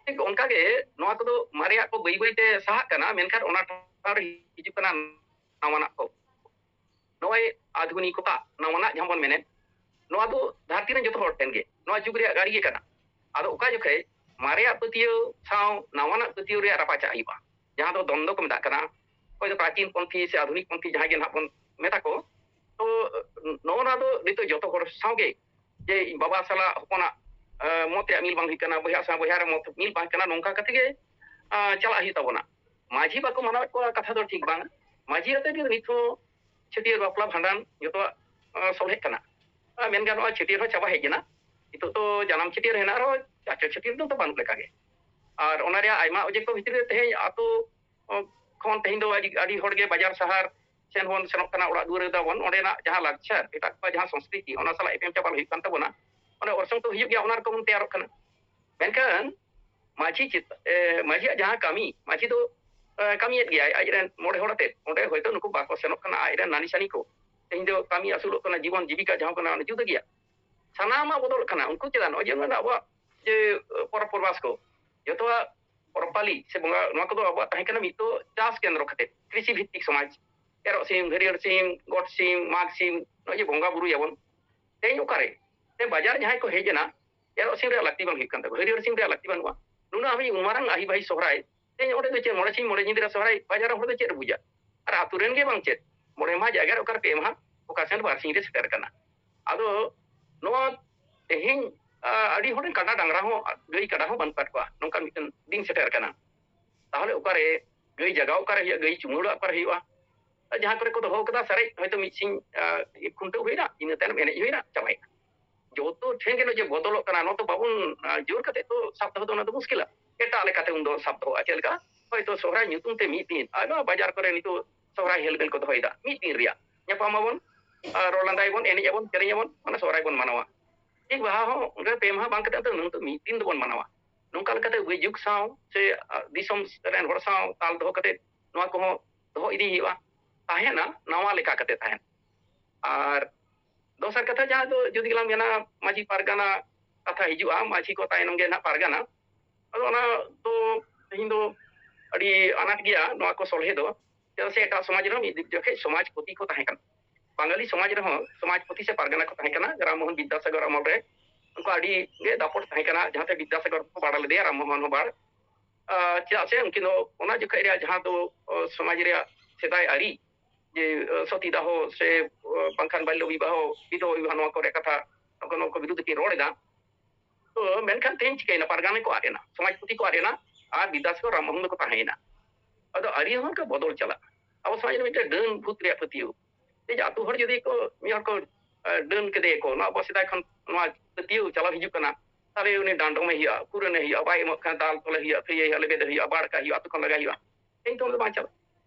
ᱴᱷᱤᱠ ᱚᱱᱠᱟ ᱜᱮ ᱱᱚᱣᱟ ᱠᱚᱫᱚ ᱢᱟᱨᱮᱭᱟᱜ ᱠᱚ ᱵᱟᱹᱭ ᱵᱟᱹᱭ ᱛᱮ ᱥᱟᱦᱟᱜ ᱠᱟᱱᱟ, ᱢᱮᱱᱠᱷᱟᱱ ᱚᱱᱟ ᱴᱷᱟᱶ ᱨᱮ ᱦᱤᱡᱩᱜ ᱠᱟᱱᱟ ᱱᱟᱣᱟᱱᱟᱜ ᱠᱚ᱾ ᱱᱚᱜᱼᱚᱭ ᱟᱫᱷᱩᱱᱤᱠᱚᱛᱟ, ᱱᱟᱣᱟᱱᱟᱜ ᱡᱟᱦᱟᱸ ᱵᱚᱱ ᱢᱮᱱᱮᱫ, ᱱᱚᱣᱟ ᱫᱚ ᱫᱷᱟᱹᱨᱛᱤ ᱨᱮᱱ ᱡᱚᱛᱚ ᱦᱚᱲ ᱴᱷᱮᱱ ᱜᱮ ᱱᱚᱣᱟ ᱡᱩᱜᱽ ᱨᱮᱭᱟᱜ ᱜᱟᱹᱲᱤ ᱜᱮ ᱠᱟᱱᱟ᱾ ᱟᱫᱚ ᱚᱠᱟ ᱡᱚᱠᱷᱮᱡ ᱢᱟᱨᱮᱭᱟᱜ ᱯᱟᱹᱛᱭᱟᱹᱣ ᱥᱟᱶ ᱱᱟᱣᱟᱱᱟᱜ ᱯᱟᱹᱛᱭᱟᱹᱣ ᱨᱮᱭᱟᱜ ᱨᱟᱯᱟᱪᱟᱜ ᱦᱩᱭᱩᱜᱼᱟ, ᱡᱟᱦᱟᱸ ᱫᱚ ᱫᱚᱱᱫᱚ ᱠᱚ ᱢᱮᱛᱟᱜ ᱠᱟᱱᱟ, ᱚᱠᱚᱭ ᱫᱚ ᱯᱨᱟᱪᱤᱱ ᱯᱚᱱᱛᱷᱤ ᱥᱮ ᱟᱫᱷᱩᱱᱤᱠ ᱯᱚᱱᱛᱷᱤ ᱡᱟᱦᱟᱸ ᱜᱮ ᱱᱟᱦᱟᱜ ᱵᱚᱱ ᱢᱮᱛᱟ ᱠᱚ᱾ ᱛᱚ ᱱᱚᱜᱼᱚ ᱱᱚᱣᱟ ᱫᱚ ᱱᱤᱛᱚᱜ ᱡᱚᱛᱚ ᱦᱚᱲ ᱥᱟᱶᱜᱮ, ᱡᱮ ᱤᱧ ᱵᱟᱵᱟ ᱥᱟᱞᱟᱜ ᱦᱚᱯᱚᱱᱟᱜ ᱢᱚᱛ ᱨᱮᱭᱟᱜ ᱢᱤᱞ ᱵᱟᱝ ᱦᱩᱭᱩᱜ ᱠᱟᱱᱟ, ᱵᱚᱭᱦᱟ ᱥᱟᱶ ᱵᱚᱭᱦᱟ ᱨᱮ ᱢᱚᱛ ᱢᱤᱞ ᱵᱟᱝ ᱠᱟᱱᱟ, ᱱᱚᱝᱠᱟ ᱠᱟᱛᱮ ᱜᱮ ᱪᱟᱞᱟᱜ ᱦᱩᱭᱩᱜ ᱛᱟᱵᱚᱱᱟ᱾ ᱢᱟᱹᱡᱷᱤ ᱵᱟᱠᱚ ᱢᱟᱱᱟᱣᱮᱫ ᱠᱚᱣᱟ, ᱠᱟᱛᱷᱟ ᱫᱚ ᱴᱷᱤᱠ ᱵᱟᱝ᱾ ᱢᱟᱹᱡᱷᱤ ᱟᱛᱮ ᱜᱮ ᱱᱤᱛ ᱦᱚᱸ ᱪᱷᱟᱹᱴᱭᱟᱹᱨ ᱵᱟᱯᱞᱟ ᱵᱷᱟᱸᱰᱟᱱ ᱡᱚᱛᱚᱣᱟᱜ ᱥᱚᱞᱦᱮᱜ ᱠᱟᱱᱟ᱾ ᱢᱮᱱ ᱜᱟᱱᱚᱜᱼᱟ, ᱪᱷᱟᱹᱴᱭᱟᱹᱨ ᱦᱚᱸ ᱪᱟᱵᱟ ᱦᱮᱡ ᱮᱱᱟ᱾ ᱱᱤᱛᱚᱜ ᱫᱚ ᱡᱟᱱᱟᱢ ᱪᱷᱟᱹᱴᱭᱟᱹᱨ ᱦᱮᱱᱟᱜ ᱨᱮᱦᱚᱸ ᱪᱟᱪᱚ ᱪᱷᱟᱹᱴᱭᱟᱹᱨ ᱫᱚ ᱵᱟᱹᱱᱩᱜ ᱞᱮᱠᱟᱜᱮ᱾ ᱟᱨ ᱚᱱᱟ ᱨᱮᱭᱟᱜ ᱟᱭᱢᱟ ᱚᱡᱮ ᱠᱚ ᱵᱷᱤᱛᱨᱤ ᱨᱮ ᱛᱮᱦᱮᱧ ᱟᱛᱳ ᱠᱷᱚᱱ ᱛᱮᱦᱮᱧ ᱫᱚ ᱟᱹᱰᱤ, ᱟᱹᱰᱤ ᱦᱚᱲᱜᱮ ᱵᱟᱡᱟᱨ ᱥᱟᱦᱟᱨ ᱥᱮᱱ ᱵᱚᱱ ᱥᱮᱱᱚᱜ ᱠᱟᱱᱟ, ᱚᱲᱟᱜ ᱫᱩᱣᱟᱹᱨ ᱮᱫᱟ ᱵᱚᱱ, ᱚᱸᱰᱮᱱᱟᱜ ᱡᱟᱦᱟᱸ ᱞᱟᱠᱪᱟᱨ, ᱮᱴᱟᱜ ᱠᱚᱣᱟᱜ ᱡᱟᱦᱟᱸ ᱥᱚᱝᱥᱠᱨᱤᱛᱤ, ᱚᱱᱟ ᱥᱟᱞᱟᱜ ᱮᱯᱮᱢ ᱪᱟᱯᱟᱞ ᱦᱩᱭᱩᱜ ᱠᱟᱱ ᱛᱟᱵᱚᱱᱟ᱾ ᱚᱸᱰᱮ ᱚᱨᱥᱚᱝ ᱛᱚ ᱦᱩᱭᱩᱜ ᱜᱮᱭᱟ, ᱚᱱᱟ ᱨᱚᱠᱚᱢ ᱵᱚᱱ ᱛᱮᱭᱟᱨᱚᱜ ᱠᱟᱱᱟ᱾ ᱢᱮᱱᱠᱷᱟᱱ ᱢᱟᱹᱡᱷᱤ ᱪᱮᱛ-, ᱮ, ᱢᱟᱹᱡᱷᱤᱭᱟᱜ ᱡᱟᱦᱟᱸ ᱠᱟᱹᱢᱤ, ᱢᱟᱹᱡᱷᱤ ᱫᱚ ᱮ, ᱠᱟᱹᱢᱤᱭᱮᱫ ᱜᱮᱭᱟᱭ ᱟᱡᱨᱮᱱ ᱢᱚᱬᱮ ᱦᱚᱲ ᱟᱛᱮ᱾ ᱚᱸᱰᱮ ᱦᱚᱭᱛᱳ ᱱᱩᱠᱩ ᱵᱟᱠᱚ ᱥᱮᱱᱚᱜ ᱠᱟᱱᱟ, ᱟᱡᱨᱮᱱ ᱱᱟᱹᱱᱤ ᱥᱟᱹᱱᱤ ᱠᱚ᱾ ᱛᱮᱦᱮᱧ ᱫᱚ ᱠᱟᱹᱢᱤ ᱟᱹᱥᱩᱞᱚᱜ ᱠᱟᱱᱟ, ᱡᱤᱵᱚᱱ ᱡᱤᱵᱤᱠᱟ ᱡᱟᱦᱟᱸ ᱠᱟᱱᱟ, ᱚᱱᱟ ᱡᱩᱫᱟᱹ ᱜᱮᱭᱟ᱾ ᱥᱟᱱᱟᱢᱟᱜ ᱵᱚᱫᱚᱞᱚᱜ ᱠᱟᱱᱟ᱾ ᱩᱱᱠᱩ ᱪᱮᱫᱟᱜ ᱱᱚᱜᱼᱚᱭ ᱡᱮ ᱟᱵᱚᱣᱟᱜ ᱡᱮ ᱯᱚᱨᱚᱵᱽ ᱯᱚᱨᱵᱟᱥ ᱠᱚ, ᱡᱚᱛᱚᱣᱟᱜ ᱯᱚᱨᱚᱵᱽ ᱯᱟᱹᱞᱤ ᱥᱮ ᱵᱚᱸᱜᱟ, ᱱᱚᱣᱟ ᱠᱚᱫᱚ ᱟᱵᱚᱣᱟᱜ ᱛᱟᱦᱮᱸ ᱠᱟᱱᱟ ᱢᱤᱫ ᱫᱚ ᱪᱟᱥ ᱠᱮᱱᱫᱨᱚ ᱠᱷᱟᱹᱛᱤᱨ, ᱠᱨᱤᱥᱤ ᱵᱷᱤᱛᱛᱤᱠ ᱥᱚᱢᱟᱡᱽ᱾ ᱮᱨᱚᱜ ᱥᱤᱢ, ᱦᱟᱹᱨᱭᱟᱹᱲ ᱥᱤᱢ, ᱜᱚᱴ ᱥᱤᱢ, ᱢᱟᱜᱽ ᱥᱤᱢ, ᱱᱚᱜᱼᱚᱭ ᱡᱮ ᱵᱚᱸᱜᱟ ᱵᱩᱨᱩᱭᱟᱵᱚᱱ, ᱛᱮᱦᱮᱧ ᱚᱠᱟᱨᱮ? ᱛᱮ ᱵᱟᱡᱟᱨ ᱡᱟᱦᱟᱸᱭ ᱠᱚ ᱦᱮᱡ ᱮᱱᱟ, ᱮᱨᱚᱜ ᱥᱤᱢ ᱨᱮᱭᱟᱜ ᱞᱟᱹᱠᱛᱤ ᱵᱟᱝ ᱦᱩᱭᱩᱜ ᱠᱟᱱ ᱛᱟᱠᱚᱣᱟ, ᱦᱟᱹᱨᱭᱟᱹᱲ ᱥᱤᱢ ᱨᱮᱭᱟᱜ ᱞᱟᱹᱠᱛᱤ ᱵᱟᱹᱱᱩᱜᱼᱟ᱾ ᱱᱩᱱᱟᱹᱜ ᱦᱟᱹᱵᱤᱡ ᱩᱱ ᱢᱟᱨᱟᱝ ᱟᱹᱦᱤ ᱵᱟᱹᱦᱤ ᱥᱚᱦᱨᱟᱭ, ᱛᱮᱦᱮᱧ ᱚᱸᱰᱮ ᱫᱚ ᱪᱮᱫ ᱢᱚᱬᱮ ᱥᱤᱧ ᱢᱚᱬᱮ ᱧᱤᱫᱟᱹ ᱨᱮ ᱥᱚᱦᱨᱟᱭ, ᱵᱟᱡᱟᱨ ᱨᱮᱱ ᱦᱚᱲ ᱫᱚ ᱪᱮᱫ ᱮ ᱵᱩᱡᱟ? ᱟᱨ ᱟᱹᱛᱩ ᱨᱮᱱ ᱜᱮ ᱵᱟᱝ ᱪᱮᱫ, ᱢᱚᱬᱮ ᱢᱟᱦᱟ ᱡᱟᱭᱜᱟ ᱨᱮ ᱚᱠᱟᱨᱮ ᱯᱮ ᱢᱟᱦᱟ, ᱚᱠᱟ ᱥᱮᱱ ᱵᱟᱨ ᱥᱤᱧ ᱨᱮ ᱥᱮᱴᱮᱨ ᱠᱟᱱᱟ᱾ ᱟᱫᱚ ᱱᱚᱣᱟ ᱛᱮᱦᱮᱧ, ᱟ, ᱟᱹᱰᱤ ᱦᱚᱲ ᱨᱮᱱ ᱠᱟᱰᱟ ᱰᱟᱝᱨᱟ ᱦᱚᱸ, ᱜᱟᱹᱭ ᱠᱟᱰᱟ ᱦᱚᱸ ᱵᱟᱹᱱᱩᱜ ᱟᱠᱟᱫ ᱠᱚᱣᱟ, ᱱᱚᱝᱠᱟᱱ ᱢᱤᱫᱴᱮᱱ ᱫᱤᱱ ᱥᱮᱴᱮᱨ ᱠᱟᱱᱟ᱾ ᱛᱟᱦᱚᱞᱮ ᱚᱠᱟᱨᱮ ᱜᱟᱹᱭ ᱡᱟᱜᱟᱣ ᱚᱠᱟᱨᱮ ᱦᱩᱭᱩᱜᱼᱟ, ᱜᱟᱹᱭ ᱪᱩᱢᱟᱹᱲᱟ ᱚᱠᱟᱨᱮ ᱦᱩᱭᱩᱜᱼᱟ? ᱡᱟᱦᱟᱸ ᱠᱚᱨᱮ ᱠᱚ ᱫᱚᱦᱚ ᱠᱟᱫᱟ ᱥᱟᱨᱮᱡ, ᱦᱚᱭᱛᱳ ᱢᱤᱫ ᱥᱤᱧ, ᱟ, ᱠᱷᱩᱱᱴᱟᱹᱣ ᱦᱩᱭᱱᱟ, ᱤᱱᱟᱹ ᱛᱟᱭᱱᱚᱢ ᱮᱱᱮᱡ ᱦᱩᱭᱱᱟ, ᱪᱟᱵᱟᱭᱮᱱᱟ᱾ ᱡᱚᱛᱚ ᱴᱷᱮᱱ ᱜᱮ ᱱᱚᱜᱼᱚᱭ ᱡᱮ ᱵᱚᱫᱚᱞᱚᱜ ᱠᱟᱱᱟ, ᱱᱚᱣᱟ ᱫᱚ ᱵᱟᱵᱚᱱ, ᱟ, ᱡᱳᱨ ᱠᱟᱛᱮ ᱛᱚ ᱥᱟᱵ ᱫᱚᱦᱚ ᱫᱚ ᱚᱱᱟ ᱫᱚ ᱢᱩᱥᱠᱤᱞᱟ᱾ ᱮᱴᱟᱜ ᱞᱮᱠᱟᱛᱮ ᱩᱱᱫᱚ ᱥᱟᱵ ᱫᱚᱦᱚᱜᱼᱟ᱾ ᱪᱮᱫ ᱞᱮᱠᱟ? ᱦᱚᱭᱛᱳ ᱥᱚᱦᱨᱟᱭ ᱧᱩᱛᱩᱢ ᱛᱮ ᱢᱤᱫ ᱫᱤᱱ, ᱟᱭᱢᱟ ᱵᱟᱡᱟᱨ ᱠᱚᱨᱮ ᱱᱤᱛᱚᱜ ᱥᱚᱦᱨᱟᱭ ᱦᱮᱞᱢᱮᱞ ᱠᱚ ᱫᱚᱦᱚᱭᱮᱫᱟ, ᱢᱤᱫ ᱫᱤᱱ ᱨᱮᱭᱟᱜ᱾ ᱧᱟᱯᱟᱢ ᱟᱵᱚᱱ, ᱟ, ᱨᱚᱲ ᱞᱟᱸᱫᱟᱭᱟᱵᱚᱱ, ᱮᱱᱮᱡ ᱟᱵᱚᱱ, ᱥᱮᱨᱮᱧ ᱟᱵᱚᱱ, ᱢᱟᱱᱮ ᱥᱚᱦᱨᱟᱭ ᱵᱚᱱ ᱢᱟᱱᱟᱣᱟ᱾ ᱴᱷᱤᱠ ᱵᱟᱦᱟ ᱦᱚᱸ ᱚᱱᱠᱟ ᱯᱮ ᱢᱟᱦᱟ ᱵᱟᱝ ᱠᱟᱛᱮ ᱱᱤᱛᱚᱜ ᱢᱤᱫ ᱫᱤᱱ ᱫᱚᱵᱚᱱ ᱢᱟᱱᱟᱣᱟ᱾ ᱱᱚᱝᱠᱟ ᱞᱮᱠᱟᱛᱮ ᱡᱩᱜᱽ ᱥᱟᱶ ᱥᱮ, ᱟ, ᱫᱤᱥᱚᱢ ᱨᱮᱱ ᱦᱚᱲ ᱥᱟᱶ ᱛᱟᱞ ᱫᱚᱦᱚ ᱠᱟᱛᱮ ᱱᱚᱣᱟ ᱠᱚᱦᱚᱸ ᱫᱚᱦᱚ ᱤᱫᱤ ᱦᱩᱭᱩᱜᱼᱟ, ᱛᱟᱦᱮᱱᱟ, ᱱᱟᱣᱟ ᱞᱮᱠᱟ ᱠᱟᱛᱮ ᱛᱟᱦᱮᱱ᱾ ᱟᱨ ᱫᱚᱥᱟᱨ ᱠᱟᱛᱷᱟ, ᱡᱟᱦᱟᱸ ᱫᱚ ᱡᱩᱫᱤ ᱜᱮᱞᱟᱝ ᱢᱮᱱᱟ, ᱢᱟᱹᱡᱷᱤ ᱯᱟᱨᱜᱟᱱᱟ ᱠᱟᱛᱷᱟ ᱦᱤᱡᱩᱜᱼᱟ, ᱢᱟᱹᱡᱷᱤ ᱠᱚ ᱛᱟᱭᱱᱚᱢ ᱜᱮ ᱱᱟᱦᱟᱜ ᱯᱟᱨᱜᱟᱱᱟ᱾ ᱟᱫᱚ ᱚᱱᱟ ᱫᱚ ᱛᱮᱦᱮᱧ ᱫᱚ ᱟᱹᱰᱤ ᱟᱱᱟᱴ ᱜᱮᱭᱟ ᱱᱚᱣᱟ ᱠᱚ ᱥᱚᱞᱦᱮ ᱫᱚ, ᱪᱮᱫᱟᱜ ᱥᱮ ᱮᱴᱟᱜ ᱥᱚᱢᱟᱡᱽ ᱨᱮᱦᱚᱸ ᱢᱤᱫ ᱫᱤᱠ ᱡᱚᱠᱷᱮᱡ ᱥᱚᱢᱟᱡᱽ ᱯᱚᱛᱤ ᱠᱚ ᱛᱟᱦᱮᱸ ᱠᱟᱱᱟ᱾ ᱵᱟᱝᱜᱟᱞᱤ ᱥᱚᱢᱟᱡᱽ ᱨᱮᱦᱚᱸ ᱥᱚᱢᱟᱡᱽ ᱯᱩᱛᱷᱤ ᱥᱮ ᱯᱟᱨᱜᱟᱱᱟ ᱠᱚ ᱛᱟᱦᱮᱸ ᱠᱟᱱᱟ, ᱨᱟᱢ ᱢᱳᱦᱚᱱ ᱵᱤᱫᱽᱫᱟᱥᱟᱜᱚᱨ ᱟᱢᱚᱞ ᱨᱮ ᱩᱱᱠᱩ ᱟᱹᱰᱤ ᱜᱮ ᱫᱟᱯᱚᱴ ᱛᱟᱦᱮᱸ ᱠᱟᱱᱟ, ᱡᱟᱦᱟᱸᱛᱮ ᱵᱤᱫᱽᱫᱟᱥᱟᱜᱚᱨ ᱠᱚ ᱵᱟᱲᱟ ᱞᱮᱫᱮᱭᱟ, ᱨᱟᱢ ᱢᱳᱦᱚᱱ ᱦᱚᱸ ᱵᱟᱲ᱾ ᱟᱨ ᱪᱮᱫᱟᱜ ᱥᱮ ᱩᱱᱠᱤᱱ ᱫᱚ ᱚᱱᱟ ᱡᱚᱠᱷᱚᱡ ᱨᱮᱭᱟᱜ ᱡᱟᱦᱟᱸ ᱫᱚ, ᱚ, ᱥᱚᱢᱟᱡᱽ ᱨᱮᱭᱟᱜ ᱥᱮᱫᱟᱭ ᱟᱹᱨᱤ, ᱡᱮ, ᱚ, ᱥᱚᱛᱤ ᱫᱟᱦᱚ ᱥᱮ, ᱚ, ᱵᱟᱝᱠᱷᱟᱱ ᱵᱟᱞᱞᱚ ᱵᱤᱵᱟᱦᱚ, ᱵᱤᱫᱷᱚᱵᱟ ᱵᱤᱵᱟᱦᱚ, ᱱᱚᱣᱟ ᱠᱚ ᱨᱮᱭᱟᱜ ᱠᱟᱛᱷᱟ, ᱱᱚᱣᱟ ᱠᱚ ᱵᱤᱨᱩᱫᱷ ᱠᱤᱱ ᱨᱚᱲ ᱮᱫᱟ᱾ ᱛᱚ ᱢᱮᱱᱠᱷᱟᱱ ᱛᱮᱦᱮᱧ ᱪᱤᱠᱟᱹᱭᱮᱱᱟ? ᱯᱟᱨᱜᱟᱱᱟ ᱠᱚ ᱟᱫ ᱮᱱᱟ, ᱥᱚᱢᱟᱡᱽ ᱯᱩᱛᱷᱤ ᱠᱚ ᱟᱫ ᱮᱱᱟ, ᱟᱨ ᱵᱤᱫᱽᱫᱟᱥᱟᱜᱚᱨ ᱨᱟᱢ ᱢᱳᱦᱚᱱ ᱫᱚᱠᱚ ᱛᱟᱦᱮᱸᱭᱮᱱᱟ᱾ ᱟᱫᱚ ᱟᱹᱨᱤ ᱦᱚᱸ ᱚᱱᱠᱟ ᱵᱚᱫᱚᱞ ᱪᱟᱞᱟᱜᱼᱟ᱾ ᱟᱵᱚ ᱥᱚᱢᱟᱡᱽ ᱨᱮ ᱢᱤᱫᱴᱮᱱ ᱰᱟᱹᱱ ᱵᱷᱩᱛ ᱨᱮᱭᱟᱜ ᱯᱟᱹᱛᱭᱟᱹᱣ, ᱡᱮ ᱟᱹᱛᱩ ᱦᱚᱲ ᱡᱩᱫᱤ ᱠᱚ, ᱢᱤᱫ ᱦᱚᱲ ᱠᱚ, ᱮ, ᱰᱟᱹᱱ ᱠᱮᱫᱮᱭᱟᱠᱚ, ᱱᱚᱣᱟ ᱟᱵᱚ ᱥᱮᱫᱟᱭ ᱠᱷᱚᱱ ᱱᱚᱣᱟ ᱯᱟᱹᱛᱭᱟᱹᱣ ᱪᱟᱞᱟᱣ ᱦᱤᱡᱩᱜ ᱠᱟᱱᱟ, ᱛᱟᱦᱞᱮ ᱩᱱᱤ ᱰᱟᱸᱰᱚᱢᱮ ᱦᱩᱭᱩᱜᱼᱟ, ᱯᱷᱩᱨᱟᱹᱱᱮ ᱦᱩᱭᱩᱜᱼᱟ, ᱵᱟᱭ ᱮᱢᱚᱜ ᱠᱷᱟᱱ ᱫᱟᱞ ᱛᱚᱞᱮ ᱦᱩᱭᱩᱜᱼᱟ, ᱛᱷᱟᱹᱭᱟᱹᱭ ᱦᱩᱭᱩᱜᱼᱟ, ᱞᱮᱵᱮᱫᱮ ᱦᱩᱭᱩᱜᱼᱟ, ᱵᱟᱲ ᱠᱟᱜ ᱦᱩᱭᱩᱜᱼᱟ, ᱟᱹᱛᱩ ᱠᱷᱚᱱ ᱞᱟᱜᱟ ᱦᱩᱭᱩᱜᱼᱟ᱾ ᱛᱮᱦᱮᱧ ᱛᱚ ᱚᱱᱟ ᱫᱚ ᱵᱟᱝ ᱪᱟᱞᱟᱜᱼᱟ᱾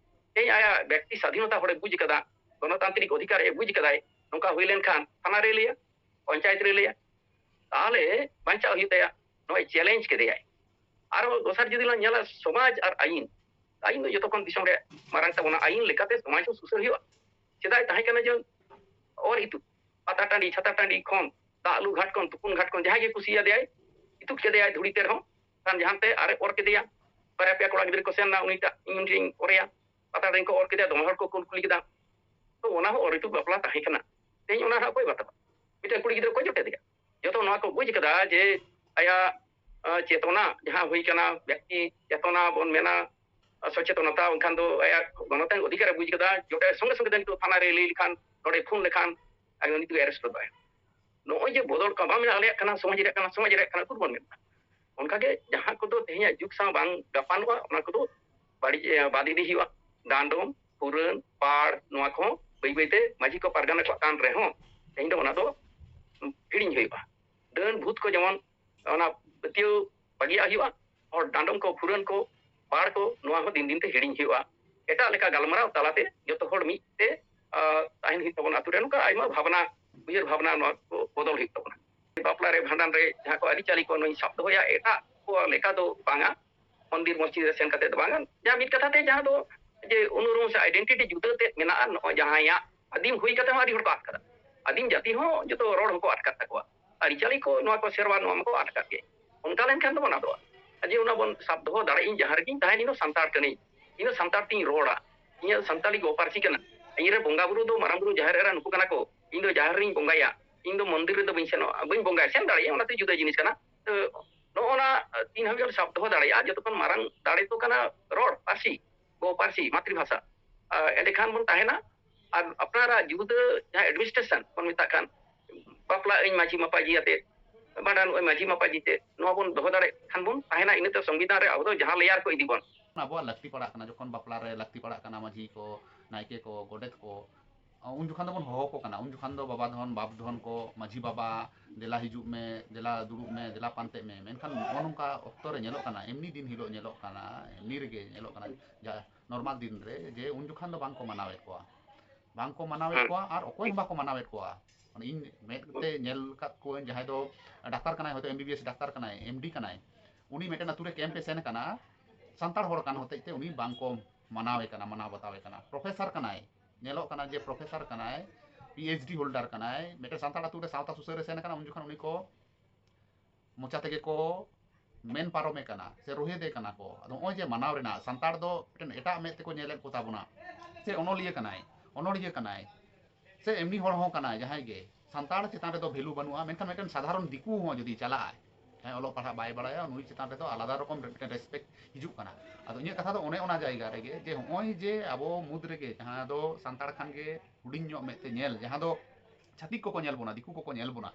ᱛᱮᱦᱮᱧ ᱟᱭᱟᱜ ᱵᱮᱠᱛᱤ ᱥᱟᱫᱷᱤᱱᱚᱛᱟ ᱦᱚᱲᱮ ᱵᱩᱡᱽ ᱠᱟᱫᱟ, ᱜᱚᱱᱚᱛᱟᱱᱛᱨᱤᱠ ᱚᱫᱷᱤᱠᱟᱨ ᱮ ᱵᱩᱡᱽ ᱠᱟᱫᱟᱭ, ᱱᱚᱝᱠᱟ ᱦᱩᱭ ᱞᱮᱱᱠᱷᱟᱱ ᱛᱷᱟᱱᱟ ᱨᱮ ᱞᱟᱹᱭᱟ, ᱯᱚᱧᱪᱟᱭᱮᱛ ᱨᱮ ᱞᱟᱹᱭᱟ, ᱛᱟᱦᱞᱮ ᱵᱟᱧᱪᱟᱣ ᱦᱩᱭᱩᱜ ᱛᱟᱭᱟ᱾ ᱱᱚᱜᱼᱚᱭ ᱪᱮᱞᱮᱧᱡᱽ ᱠᱮᱫᱮᱭᱟᱭ᱾ ᱟᱨᱦᱚᱸ ᱫᱚᱥᱟᱨ ᱡᱩᱫᱤ ᱞᱟᱝ ᱧᱮᱞᱟ ᱥᱚᱢᱟᱡᱽ ᱟᱨ ᱟᱹᱭᱤᱱ, ᱟᱹᱭᱤᱱ ᱫᱚ ᱡᱚᱛᱚ ᱠᱷᱚᱱ ᱫᱤᱥᱚᱢ ᱨᱮ ᱢᱟᱨᱟᱝ ᱛᱟᱵᱚᱱᱟ, ᱟᱹᱭᱤᱱ ᱞᱮᱠᱟᱛᱮ ᱥᱚᱢᱟᱡᱽ ᱦᱚᱸ ᱥᱩᱥᱟᱹᱨ ᱦᱩᱭᱩᱜᱼᱟ᱾ ᱥᱮᱫᱟᱭ ᱛᱟᱦᱮᱸ ᱠᱟᱱᱟ ᱡᱮ ᱚᱨ ᱤᱛᱩᱫ, ᱯᱟᱛᱟ ᱴᱟᱺᱰᱤ, ᱪᱷᱟᱛᱟ ᱴᱟᱺᱰᱤ ᱠᱷᱚᱱ, ᱫᱟᱜ ᱞᱩ ᱜᱷᱟᱴ ᱠᱷᱚᱱ, ᱛᱩᱯᱩᱱ ᱜᱷᱟᱴ ᱠᱷᱚᱱ ᱡᱟᱦᱟᱸᱭ ᱜᱮ ᱠᱩᱥᱤᱭᱟᱫᱮᱭᱟᱭ, ᱤᱛᱩᱫ ᱠᱮᱫᱮᱭᱟᱭ ᱫᱷᱩᱲᱤ ᱛᱮ ᱨᱮᱦᱚᱸ, ᱠᱷᱟᱱ ᱡᱟᱦᱟᱸ ᱛᱮ ᱟᱨᱮ ᱚᱨ ᱠᱮᱫᱮᱭᱟ, ᱵᱟᱨᱭᱟ ᱯᱮᱭᱟ ᱠᱚᱲᱟ ᱜᱤᱫᱽᱨᱟᱹ ᱠᱚ ᱥᱮᱱ ᱮᱱᱟ, ᱩᱱᱤᱴᱟᱜ ᱤᱧ ᱚᱨᱮᱭᱟ, ᱯᱟᱛᱟ ᱴᱟᱺᱰᱤ ᱠᱚ ᱚᱨ ᱠᱮᱫᱮᱭᱟ, ᱫᱚᱢᱮ ᱦᱚᱲ ᱠᱚ ᱠᱩᱞ ᱠᱩᱞᱤ ᱠᱮᱫᱟ᱾ ᱛᱚ ᱚᱱᱟ ᱦᱚᱸ ᱚᱨ ᱤᱛᱩᱫ ᱵᱟᱯᱞᱟ ᱛᱟᱦᱮᱸ ᱠᱟᱱᱟ᱾ ᱛᱮᱦᱮᱧ ᱚᱱᱟ ᱨᱮᱱᱟᱜ ᱚᱠᱚᱭ ᱵᱟᱛᱟᱣᱟ? ᱢᱤᱫᱴᱮᱱ ᱠᱩᱲᱤ ᱜᱤᱫᱽᱨᱟᱹ ᱚᱠᱚᱭ ᱡᱚᱴᱮᱫ ᱮᱭᱟ? ᱡᱚᱛᱚ ᱱᱚᱣᱟ ᱠᱚ ᱵᱩᱡᱽ ᱠᱟᱫᱟ ᱡᱮ ᱟᱭᱟᱜ, ᱟᱸ, ᱪᱮᱛᱚᱱᱟ ᱡᱟᱦᱟᱸ ᱦᱩᱭ ᱠᱟᱱᱟ, ᱵᱮᱠᱛᱤ ᱪᱮᱛᱚᱱᱟ ᱵᱚᱱ ᱢᱮᱱᱟ, ᱟᱸ, ᱥᱚᱪᱮᱛᱚᱱᱚᱛᱟ, ᱵᱟᱝᱠᱷᱟᱱ ᱫᱚ ᱟᱭᱟᱜ ᱜᱚᱱᱚᱛᱟᱱ ᱚᱫᱷᱤᱠᱟᱨ ᱮ ᱵᱩᱡᱽ ᱠᱟᱫᱟ, ᱡᱚᱴᱮᱫ ᱥᱚᱸᱜᱮ ᱥᱚᱸᱜᱮ ᱛᱮ ᱱᱤᱛᱚᱜ ᱛᱷᱟᱱᱟ ᱨᱮ ᱞᱟᱹᱭ ᱞᱮᱠᱷᱟᱱ, ᱱᱚᱰᱮ ᱯᱷᱳᱱ ᱞᱮᱠᱷᱟᱱ, ᱟᱭ ᱩᱱᱤ ᱫᱚ ᱮᱨᱮᱥᱴ ᱜᱚᱫᱚᱜᱼᱟᱭ᱾ ᱱᱚᱜᱼᱚᱭ ᱡᱮ ᱵᱚᱫᱚᱞ ᱠᱟᱱᱟ, ᱵᱟᱝ ᱢᱮᱱᱟ ᱟᱞᱮᱭᱟᱜ ᱠᱟᱱᱟ, ᱥᱚᱢᱟᱡᱽ ᱨᱮᱭᱟᱜ ᱠᱟᱱᱟ, ᱥᱚᱢᱟᱡᱽ ᱨᱮᱭᱟᱜ ᱠᱟᱱᱟ, ᱩᱠᱩᱨ ᱵᱚᱱ ᱢᱮᱱᱟ? ᱚᱱᱠᱟᱜᱮ ᱡᱟᱦᱟᱸ ᱠᱚᱫᱚ ᱛᱮᱦᱮᱧᱟᱜ ᱡᱩᱜᱽ ᱥᱟᱶ ᱵᱟᱝ ᱜᱟᱯᱟᱱᱚᱜᱼᱟ, ᱚᱱᱟ ᱠᱚᱫᱚ ᱵᱟᱹᱲᱤᱡ, ᱮ, ᱵᱟᱫ ᱤᱫᱤ ᱦᱩᱭᱩᱜᱼᱟ᱾ ᱰᱟᱸᱰᱚᱢ, ᱯᱷᱩᱨᱟᱹᱱ, ᱯᱟᱲ, ᱱᱚᱣᱟ ᱠᱚᱦᱚᱸ ᱵᱟᱹᱭ ᱵᱟᱹᱭᱛᱮ ᱢᱟᱹᱡᱷᱤ ᱠᱚ ᱯᱟᱨᱜᱟᱱᱟ ᱠᱚᱣᱟᱜ ᱠᱟᱱ ᱨᱮᱦᱚᱸ, ᱛᱮᱦᱮᱧ ᱫᱚ ᱚᱱᱟ ᱫᱚ ᱦᱤᱲᱤᱧ ᱦᱩᱭᱩᱜᱼᱟ᱾ ᱰᱟᱹᱱ ᱵᱷᱩᱛ ᱠᱚ ᱡᱮᱢᱚᱱ ᱚᱱᱟ ᱯᱟᱹᱛᱭᱟᱹᱣ ᱵᱟᱹᱜᱤᱭᱟᱜ ᱦᱩᱭᱩᱜᱼᱟ᱾ ᱦᱚᱲ ᱰᱟᱸᱰᱚᱢ ᱠᱚ, ᱯᱷᱩᱨᱟᱹᱱ ᱠᱚ, ᱯᱟᱲ ᱠᱚ, ᱱᱚᱣᱟ ᱦᱚᱸ ᱫᱤᱱ ᱫᱤᱱ ᱛᱮ ᱦᱤᱲᱤᱧ ᱦᱩᱭᱩᱜᱼᱟ᱾ ᱮᱴᱟᱜ ᱞᱮᱠᱟ ᱜᱟᱞᱢᱟᱨᱟᱣ ᱛᱟᱞᱟᱛᱮ ᱡᱚᱛᱚ ᱦᱚᱲ ᱢᱤᱫ ᱛᱮ, ᱟ, ᱛᱟᱦᱮᱱ ᱦᱩᱭᱩᱜ ᱛᱟᱵᱚᱱᱟ᱾ ᱟᱛᱳ ᱨᱮ ᱱᱚᱝᱠᱟ ᱟᱭᱢᱟ ᱵᱷᱟᱵᱽᱱᱟ, ᱩᱭᱦᱟᱹᱨ ᱵᱷᱟᱵᱽᱱᱟ ᱱᱚᱣᱟ ᱠᱚ ᱵᱚᱫᱚᱞ ᱦᱩᱭᱩᱜ ᱛᱟᱵᱚᱱᱟ᱾ ᱵᱟᱯᱞᱟ ᱨᱮ, ᱵᱷᱟᱸᱰᱟᱱ ᱨᱮ ᱡᱟᱦᱟᱸ ᱠᱚ ᱟᱹᱨᱤᱪᱟᱹᱞᱤ ᱠᱚ ᱱᱩᱭ ᱥᱟᱵ ᱫᱚᱦᱚᱭᱟ, ᱮᱴᱟᱜ ᱠᱚ ᱞᱮᱠᱟ ᱫᱚ ᱵᱟᱝᱟ᱾ ᱢᱚᱱᱫᱤᱨ ᱢᱚᱥᱡᱤᱫ ᱨᱮ ᱥᱮᱱ ᱠᱟᱛᱮ ᱫᱚ ᱵᱟᱝᱟ᱾ ᱡᱟᱦᱟᱸ ᱢᱤᱫ ᱠᱟᱛᱷᱟ ᱛᱮ ᱡᱟᱦᱟᱸ ᱫᱚ ᱡᱮ ᱩᱱᱩᱨᱩᱢ ᱥᱮ identity ᱡᱩᱫᱟᱹ ᱛᱮ ᱢᱮᱱᱟᱜᱼᱟ, ᱱᱚᱜᱼᱚᱭ ᱡᱟᱦᱟᱸᱭᱟᱜ ᱟᱹᱫᱤᱢ ᱦᱩᱭ ᱠᱟᱛᱮ ᱦᱚᱸ ᱟᱹᱰᱤ ᱦᱚᱲ ᱠᱚ ᱟᱫ ᱠᱟᱫᱟ᱾ ᱟᱹᱫᱤᱢ ᱡᱟᱹᱛᱤ ᱦᱚᱸ ᱡᱚᱛᱚ ᱨᱚᱲ ᱦᱚᱸᱠᱚ ᱟᱫ ᱠᱟᱫ ᱛᱟᱠᱚᱣᱟ᱾ ᱟᱹᱨᱤᱪᱟᱹᱞᱤ ᱠᱚ, ᱱᱚᱣᱟ ᱠᱚ ᱥᱮᱨᱣᱟ, ᱱᱚᱣᱟ ᱢᱟᱠᱚ ᱟᱫ ᱠᱟᱫ ᱜᱮ᱾ ᱚᱱᱠᱟ ᱞᱮᱱᱠᱷᱟᱱ ᱫᱚ ᱵᱚᱱ ᱟᱫᱚᱜᱼᱟ᱾ ᱡᱮ ᱚᱱᱟ ᱵᱚᱱ ᱥᱟᱵ ᱫᱚᱦᱚ ᱫᱟᱲᱮᱭᱟᱜ, ᱤᱧ ᱡᱟᱦᱟᱸ ᱨᱮᱜᱮᱧ ᱛᱟᱦᱮᱱ, ᱤᱧ ᱫᱚ ᱥᱟᱱᱛᱟᱲ ᱠᱟᱹᱱᱟᱹᱧ, ᱤᱧ ᱫᱚ ᱥᱟᱱᱛᱟᱲ ᱛᱤᱧ ᱨᱚᱲᱟ, ᱤᱧᱟᱹᱜ ᱥᱟᱱᱛᱟᱲᱤ ᱜᱚ ᱯᱟᱹᱨᱥᱤ ᱠᱟᱱᱟ᱾ ᱤᱧ ᱨᱮ ᱵᱚᱸᱜᱟ ᱵᱩᱨᱩ ᱫᱚ ᱢᱟᱨᱟᱝ ᱵᱩᱨᱩ ᱡᱟᱦᱮᱨ ᱮᱨᱟ ᱱᱩᱠᱩ ᱠᱟᱱᱟ ᱠᱚ, ᱤᱧ ᱫᱚ ᱡᱟᱦᱮᱨ ᱨᱤᱧ ᱵᱚᱸᱜᱟᱭᱟ, ᱤᱧ ᱫᱚ ᱢᱚᱱᱫᱤᱨ ᱨᱮᱫᱚ ᱵᱟᱹᱧ ᱥᱮᱱᱚᱜᱼᱟ, ᱵᱟᱹᱧ ᱵᱚᱸᱜᱟᱭᱟ, ᱥᱮᱱ ᱫᱟᱲᱮᱭᱟᱜᱼᱟ, ᱚᱱᱟᱛᱮ ᱡᱩᱫᱟᱹ ᱡᱤᱱᱤᱥ ᱠᱟᱱᱟ᱾ ᱛᱚ ᱱᱚᱜᱼᱚ ᱱᱟ ᱛᱤᱱ ᱦᱟᱹᱵᱤᱡ ᱵᱚᱱ ᱥᱟᱵ ᱫᱚᱦᱚ ᱫᱟᱲᱮᱭᱟᱜᱼᱟ, ᱡᱚᱛᱚ ᱠᱷᱚᱱ ᱢᱟᱨᱟᱝ ᱫᱟᱲᱮ ᱫᱚ ᱠᱟᱱᱟ ᱨᱚᱲ ᱯᱟᱹᱨᱥᱤ, ᱜᱚ ᱯᱟᱹᱨᱥᱤ, ᱢᱟᱛᱨᱤᱵᱷᱟᱥᱟ᱾ ᱟᱨ ᱮᱸᱰᱮᱠᱷᱟᱱ ᱵᱚᱱ ᱛᱟᱦᱮᱱᱟ᱾ ᱟᱨ ᱟᱯᱱᱟᱨᱟᱜ ᱡᱩᱫᱟᱹ ᱡᱟᱦᱟᱸ ᱮᱰᱢᱤᱱᱤᱥᱴᱨᱮᱥᱚᱱ ᱵᱚᱱ ᱢᱮᱛᱟᱜ ᱠᱟᱱ, ᱵᱟᱯᱞᱟ ᱟᱹᱧ ᱢᱟᱹᱡᱷᱤ ᱢᱟᱯᱟᱡᱷᱤ ᱟᱛᱮ, ᱵᱷᱟᱸᱰᱟᱱ ᱟᱹᱧ ᱢᱟᱹᱡᱷᱤ ᱢᱟᱯᱟᱡᱷᱤ ᱛᱮ, ᱱᱚᱣᱟ ᱵᱚᱱ ᱫᱚᱦᱚ ᱫᱟᱲᱮᱭᱟᱜ ᱠᱷᱟᱱ ᱵᱚᱱ ᱛᱟᱦᱮᱱᱟ, ᱤᱱᱟᱹᱛᱮ ᱥᱚᱝᱵᱤᱫᱷᱟᱱ ᱨᱮ ᱟᱵᱚ ᱫᱚ ᱡᱟᱦᱟᱸ ᱞᱮᱭᱟᱨ ᱠᱚ ᱤᱫᱤ ᱵᱚᱱ᱾ ᱟᱵᱚᱣᱟᱜ ᱞᱟᱹᱠᱛᱤ ᱯᱟᱲᱟᱜ ᱠᱟᱱᱟ, ᱡᱚᱠᱷᱚᱱ ᱵᱟᱯᱞᱟ ᱨᱮ ᱞᱟᱹᱠᱛᱤ ᱯᱟᱲᱟᱜ ᱠᱟᱱᱟ, ᱢᱟᱹᱡᱷᱤ ᱠᱚ, ᱱᱟᱭᱠᱮ ᱠᱚ, ᱜᱚᱰᱮᱛ ᱠᱚ, ᱩᱱ ᱡᱚᱠᱷᱟᱱ ᱫᱚᱵᱚᱱ ᱦᱚᱦᱚ ᱠᱚ ᱠᱟᱱᱟ, ᱩᱱ ᱡᱚᱠᱷᱟᱱ ᱫᱚ ᱵᱟᱵᱟ ᱫᱷᱚᱱ, ᱵᱟᱯ ᱫᱷᱚᱱ ᱠᱚ, ᱢᱟᱹᱡᱷᱤ ᱵᱟᱵᱟ, ᱫᱮᱞᱟ ᱦᱤᱡᱩᱜ ᱢᱮ, ᱫᱮᱞᱟ ᱫᱩᱲᱩᱵ ᱢᱮ, ᱫᱮᱞᱟ ᱯᱟᱱᱛᱮᱜ ᱢᱮ᱾ ᱢᱮᱱᱠᱷᱟᱱ ᱱᱚᱜᱼᱚ ᱱᱚᱝᱠᱟ ᱚᱠᱛᱚ ᱨᱮ ᱧᱮᱞᱚᱜ ᱠᱟᱱᱟ, ᱮᱢᱱᱤ ᱫᱤᱱ ᱦᱤᱞᱳᱜ ᱧᱮᱞᱚᱜ ᱠᱟᱱᱟ, ᱮᱢᱱᱤ ᱨᱮᱜᱮ ᱧᱮᱞᱚᱜ ᱠᱟᱱᱟ, ᱡᱟ ᱱᱚᱨᱢᱟᱞ ᱫᱤᱱ ᱨᱮ, ᱡᱮ ᱩᱱ ᱡᱚᱠᱷᱟᱱ ᱫᱚ ᱵᱟᱝ ᱠᱚ ᱢᱟᱱᱟᱣᱮᱫ ᱠᱚᱣᱟ, ᱵᱟᱝ ᱠᱚ ᱢᱟᱱᱟᱣᱮᱫ ᱦᱮᱸ᱾ ᱠᱚᱣᱟ ᱟᱨ ᱚᱠᱚᱭ ᱦᱚᱸ ᱵᱟᱠᱚ ᱢᱟᱱᱟᱣᱮᱫ ᱠᱚᱣᱟ᱾ ᱢᱟᱱᱮ ᱤᱧ ᱢᱮᱫ ᱛᱮ ᱧᱮᱞ ᱟᱠᱟᱫ ᱠᱚᱣᱟᱧ, ᱡᱟᱦᱟᱸᱭ ᱫᱚ ᱰᱟᱠᱛᱟᱨ ᱠᱟᱱᱟᱭ, ᱦᱚᱭᱛᱳ M B B S doctor ᱠᱟᱱᱟᱭ, ᱮᱢ ᱰᱤ ᱠᱟᱱᱟᱭ, ᱩᱱᱤ ᱢᱤᱫᱴᱮᱱ ᱟᱛᱳ ᱨᱮ ᱠᱮᱢᱯ ᱮ ᱥᱮᱱ ᱟᱠᱟᱱᱟ, ᱥᱟᱱᱛᱟᱲ ᱦᱚᱲ ᱠᱟᱱ ᱦᱚᱛᱮᱡ ᱛᱮ ᱩᱱᱤ ᱵᱟᱝ ᱠᱚ ᱢᱟᱱᱟᱣᱮ ᱠᱟᱱᱟ, ᱢᱟᱱᱟᱣ ᱵᱟᱛᱟᱣᱮ ᱠᱟᱱᱟ᱾ ᱯᱨᱚᱯᱷᱮᱥᱟᱨ ᱠᱟᱱᱟᱭ, ᱧᱮᱞᱚᱜ ᱠᱟᱱᱟ ᱡᱮ ᱯᱨᱚᱯᱷᱮᱥᱟᱨ ᱠᱟᱱᱟᱭ, ᱯᱤ ᱮᱭᱤᱪ ᱰᱤ ᱦᱳᱞᱰᱟᱨ ᱠᱟᱱᱟᱭ, ᱢᱤᱫᱴᱮᱱ ᱥᱟᱱᱛᱟᱲ ᱟᱛᱳ ᱨᱮ ᱥᱟᱶᱛᱟ ᱥᱩᱥᱟᱹᱨ ᱨᱮ ᱥᱮᱱ ᱟᱠᱟᱱᱟ, ᱩᱱ ᱡᱚᱠᱷᱚᱱ ᱩᱱᱤ ᱠᱚ ᱢᱚᱪᱟ ᱛᱮᱜᱮ ᱠᱚ ᱢᱮᱱ ᱯᱟᱨᱚᱢᱮ ᱠᱟᱱᱟ ᱥᱮ ᱨᱳᱦᱮᱫᱮ ᱠᱟᱱᱟ ᱠᱚ᱾ ᱟᱫᱚ ᱱᱚᱜᱼᱚᱭ ᱡᱮ ᱢᱟᱱᱟᱣ ᱨᱮᱱᱟᱜ, ᱥᱟᱱᱛᱟᱲ ᱫᱚ ᱢᱤᱫᱴᱮᱱ ᱮᱴᱟᱜ ᱢᱮᱫ ᱛᱮᱠᱚ ᱧᱮᱞᱮᱫ ᱠᱚ ᱛᱟᱵᱚᱱᱟ, ᱥᱮ ᱚᱱᱚᱞᱤᱭᱟᱹ ᱠᱟᱱᱟᱭ, ᱚᱱᱚᱲᱦᱤᱭᱟᱹ ᱠᱟᱱᱟᱭ, ᱥᱮ ᱮᱢᱱᱤ ᱦᱚᱲ ᱦᱚᱸ ᱠᱟᱱᱟᱭ ᱡᱟᱦᱟᱸᱭ ᱜᱮ, ᱥᱟᱱᱛᱟᱲ ᱪᱮᱛᱟᱱ ᱨᱮᱫᱚ ᱵᱷᱮᱞᱩ ᱵᱟᱹᱱᱩᱜᱼᱟ, ᱢᱮᱱᱠᱷᱟᱱ ᱢᱤᱫᱴᱮᱱ ᱥᱟᱫᱷᱟᱨᱚᱱ ᱫᱤᱠᱩ ᱦᱚᱸ ᱡᱩᱫᱤ ᱪᱟᱞᱟᱜᱼᱟᱭ, ᱡᱟᱦᱟᱸᱭ ᱚᱞᱚᱜ ᱯᱟᱲᱦᱟᱜ ᱵᱟᱭ ᱵᱟᱲᱟᱭᱟ, ᱱᱩᱭ ᱪᱮᱛᱟᱱ ᱨᱮᱫᱚ ᱟᱞᱟᱫᱟ ᱨᱚᱠᱚᱢ ᱢᱤᱫᱴᱮᱱ ᱨᱮᱥᱯᱮᱠᱴ ᱦᱤᱡᱩᱜ ᱠᱟᱱᱟ᱾ ᱟᱫᱚ ᱤᱧᱟᱹᱜ ᱠᱟᱛᱷᱟ ᱫᱚ ᱚᱱᱮ ᱚᱱᱟ ᱡᱟᱭᱜᱟ ᱨᱮᱜᱮ, ᱡᱮ ᱱᱚᱜᱼᱚᱭ ᱡᱮ ᱟᱵᱚ ᱢᱩᱫᱽ ᱨᱮᱜᱮ ᱡᱟᱦᱟᱸ ᱫᱚ ᱥᱟᱱᱛᱟᱲ ᱠᱷᱟᱱ ᱜᱮ ᱦᱩᱰᱤᱧ ᱧᱚᱜ ᱢᱮᱫ ᱛᱮ ᱧᱮᱞ, ᱡᱟᱦᱟᱸ ᱫᱚ ᱪᱷᱟᱹᱛᱤᱠ ᱠᱚᱠᱚ ᱧᱮᱞ ᱵᱚᱱᱟ, ᱫᱤᱠᱩ ᱠᱚᱠᱚ ᱧᱮᱞ ᱵᱚᱱᱟ,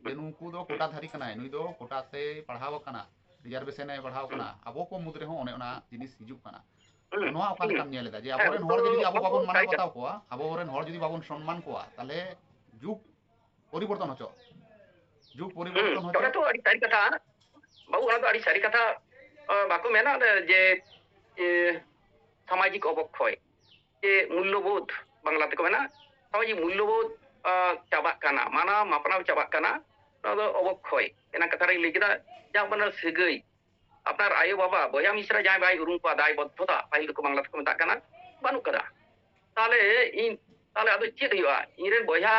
ᱡᱮ ᱱᱩᱠᱩ ᱫᱚ ᱠᱳᱴᱟᱫᱷᱟᱨᱤ ᱠᱟᱱᱟᱭ, ᱱᱩᱭ ᱫᱚ ᱠᱳᱴᱟ ᱛᱮᱭ ᱯᱟᱲᱦᱟᱣ ᱟᱠᱟᱱᱟ, ᱨᱤᱡᱟᱨᱵᱷᱮᱥᱚᱱ ᱮ ᱯᱟᱲᱦᱟᱣ ᱟᱠᱟᱱᱟ, ᱟᱵᱚ ᱠᱚ ᱢᱩᱫᱽ ᱨᱮᱦᱚᱸ ᱚᱱᱮ ᱚᱱᱟ ᱡᱤᱱᱤᱥ ᱦᱤᱡᱩᱜ ᱠᱟᱱᱟ᱾ ᱦᱩᱸ᱾ ᱱᱚᱣᱟ ᱚᱠᱟ ᱞᱮᱠᱟᱢ ᱧᱮᱞ ᱮᱫᱟ, ᱡᱮ ᱦᱮᱸ, ᱟᱵᱚᱨᱮᱱ ᱦᱚᱲ ᱜᱮ ᱡᱩᱫᱤ ᱟᱵᱚ ᱵᱟᱵᱚᱱ ᱢᱟᱱᱟᱣ ᱵᱟᱛᱟᱣ ᱠᱚᱣᱟ, ᱟᱵᱚᱨᱮᱱ ᱦᱚᱲ ᱡᱩᱫᱤ ᱵᱟᱵᱚᱱ ᱥᱚᱱᱢᱟᱱ ᱠᱚᱣᱟ, ᱛᱟᱦᱞᱮ ᱡᱩᱜᱽ ᱯᱚᱨᱤᱵᱚᱨᱛᱚᱱ ᱦᱚᱪᱚᱜ, ᱡᱩᱜᱽ ᱯᱚᱨᱤᱵᱚᱨᱛᱚᱱ ᱦᱩᱸ, ᱦᱚᱪᱚᱜ᱾ ᱚᱱᱟ ᱛᱚ ᱟᱹᱰᱤ ᱥᱟᱹᱨᱤ ᱠᱟᱛᱷᱟ ᱵᱟᱹᱵᱩ, ᱚᱱᱟ ᱫᱚ ᱟᱹᱰᱤ ᱥᱟᱹᱨᱤ ᱠᱟᱛᱷᱟ᱾ ᱟᱸ, ᱵᱟᱠᱚ ᱢᱮᱱᱟ ᱚᱱᱮ ᱡᱮ, ᱮ, ᱥᱟᱢᱟᱡᱤᱠ ᱚᱵᱚᱠᱠᱷᱚᱭ, ᱡᱮ ᱢᱩᱞᱞᱚᱵᱳᱫᱷ, ᱵᱟᱝᱞᱟ ᱛᱮᱠᱚ ᱢᱮᱱᱟ, ᱥᱟᱢᱟᱡᱤᱠ ᱢᱩᱞᱞᱚᱵᱳᱫᱷ, ᱟᱸ, ᱪᱟᱵᱟᱜ ᱠᱟᱱᱟ, ᱢᱟᱱᱟᱣ ᱢᱟᱯᱱᱟᱣ ᱪᱟᱵᱟᱜ ᱠᱟᱱᱟ᱾ ᱱᱚᱣᱟ ᱫᱚ ᱚᱵᱚᱠᱠᱷᱚᱭ᱾ ᱮᱱᱟᱝ ᱠᱟᱛᱷᱟ ᱨᱮᱧ ᱞᱟᱹᱭ ᱠᱮᱫᱟ, ᱡᱟᱦᱟᱸ ᱢᱟᱱᱮ ᱥᱟᱹᱜᱟᱹᱭ, ᱟᱯᱱᱟᱨ ᱟᱭᱳ ᱵᱟᱵᱟ, ᱵᱚᱭᱦᱟ ᱢᱤᱥᱨᱟ ᱡᱟᱦᱟᱸᱭ ᱵᱟᱭ ᱩᱨᱩᱢ ᱠᱚᱣᱟ, ᱫᱟᱭ ᱵᱚᱫᱫᱷᱚᱛᱟ, ᱯᱟᱹᱦᱤᱞ ᱫᱚᱠᱚ ᱵᱟᱝᱞᱟ ᱛᱮᱠᱚ ᱢᱮᱛᱟᱜ ᱠᱟᱱᱟ, ᱵᱟᱹᱱᱩᱜ ᱠᱟᱫᱟ᱾ ᱛᱟᱦᱞᱮ ᱤᱧ, ᱛᱟᱦᱞᱮ ᱟᱫᱚ ᱪᱮᱫ ᱦᱩᱭᱩᱜᱼᱟ? ᱤᱧ ᱨᱮᱱ ᱵᱚᱭᱦᱟ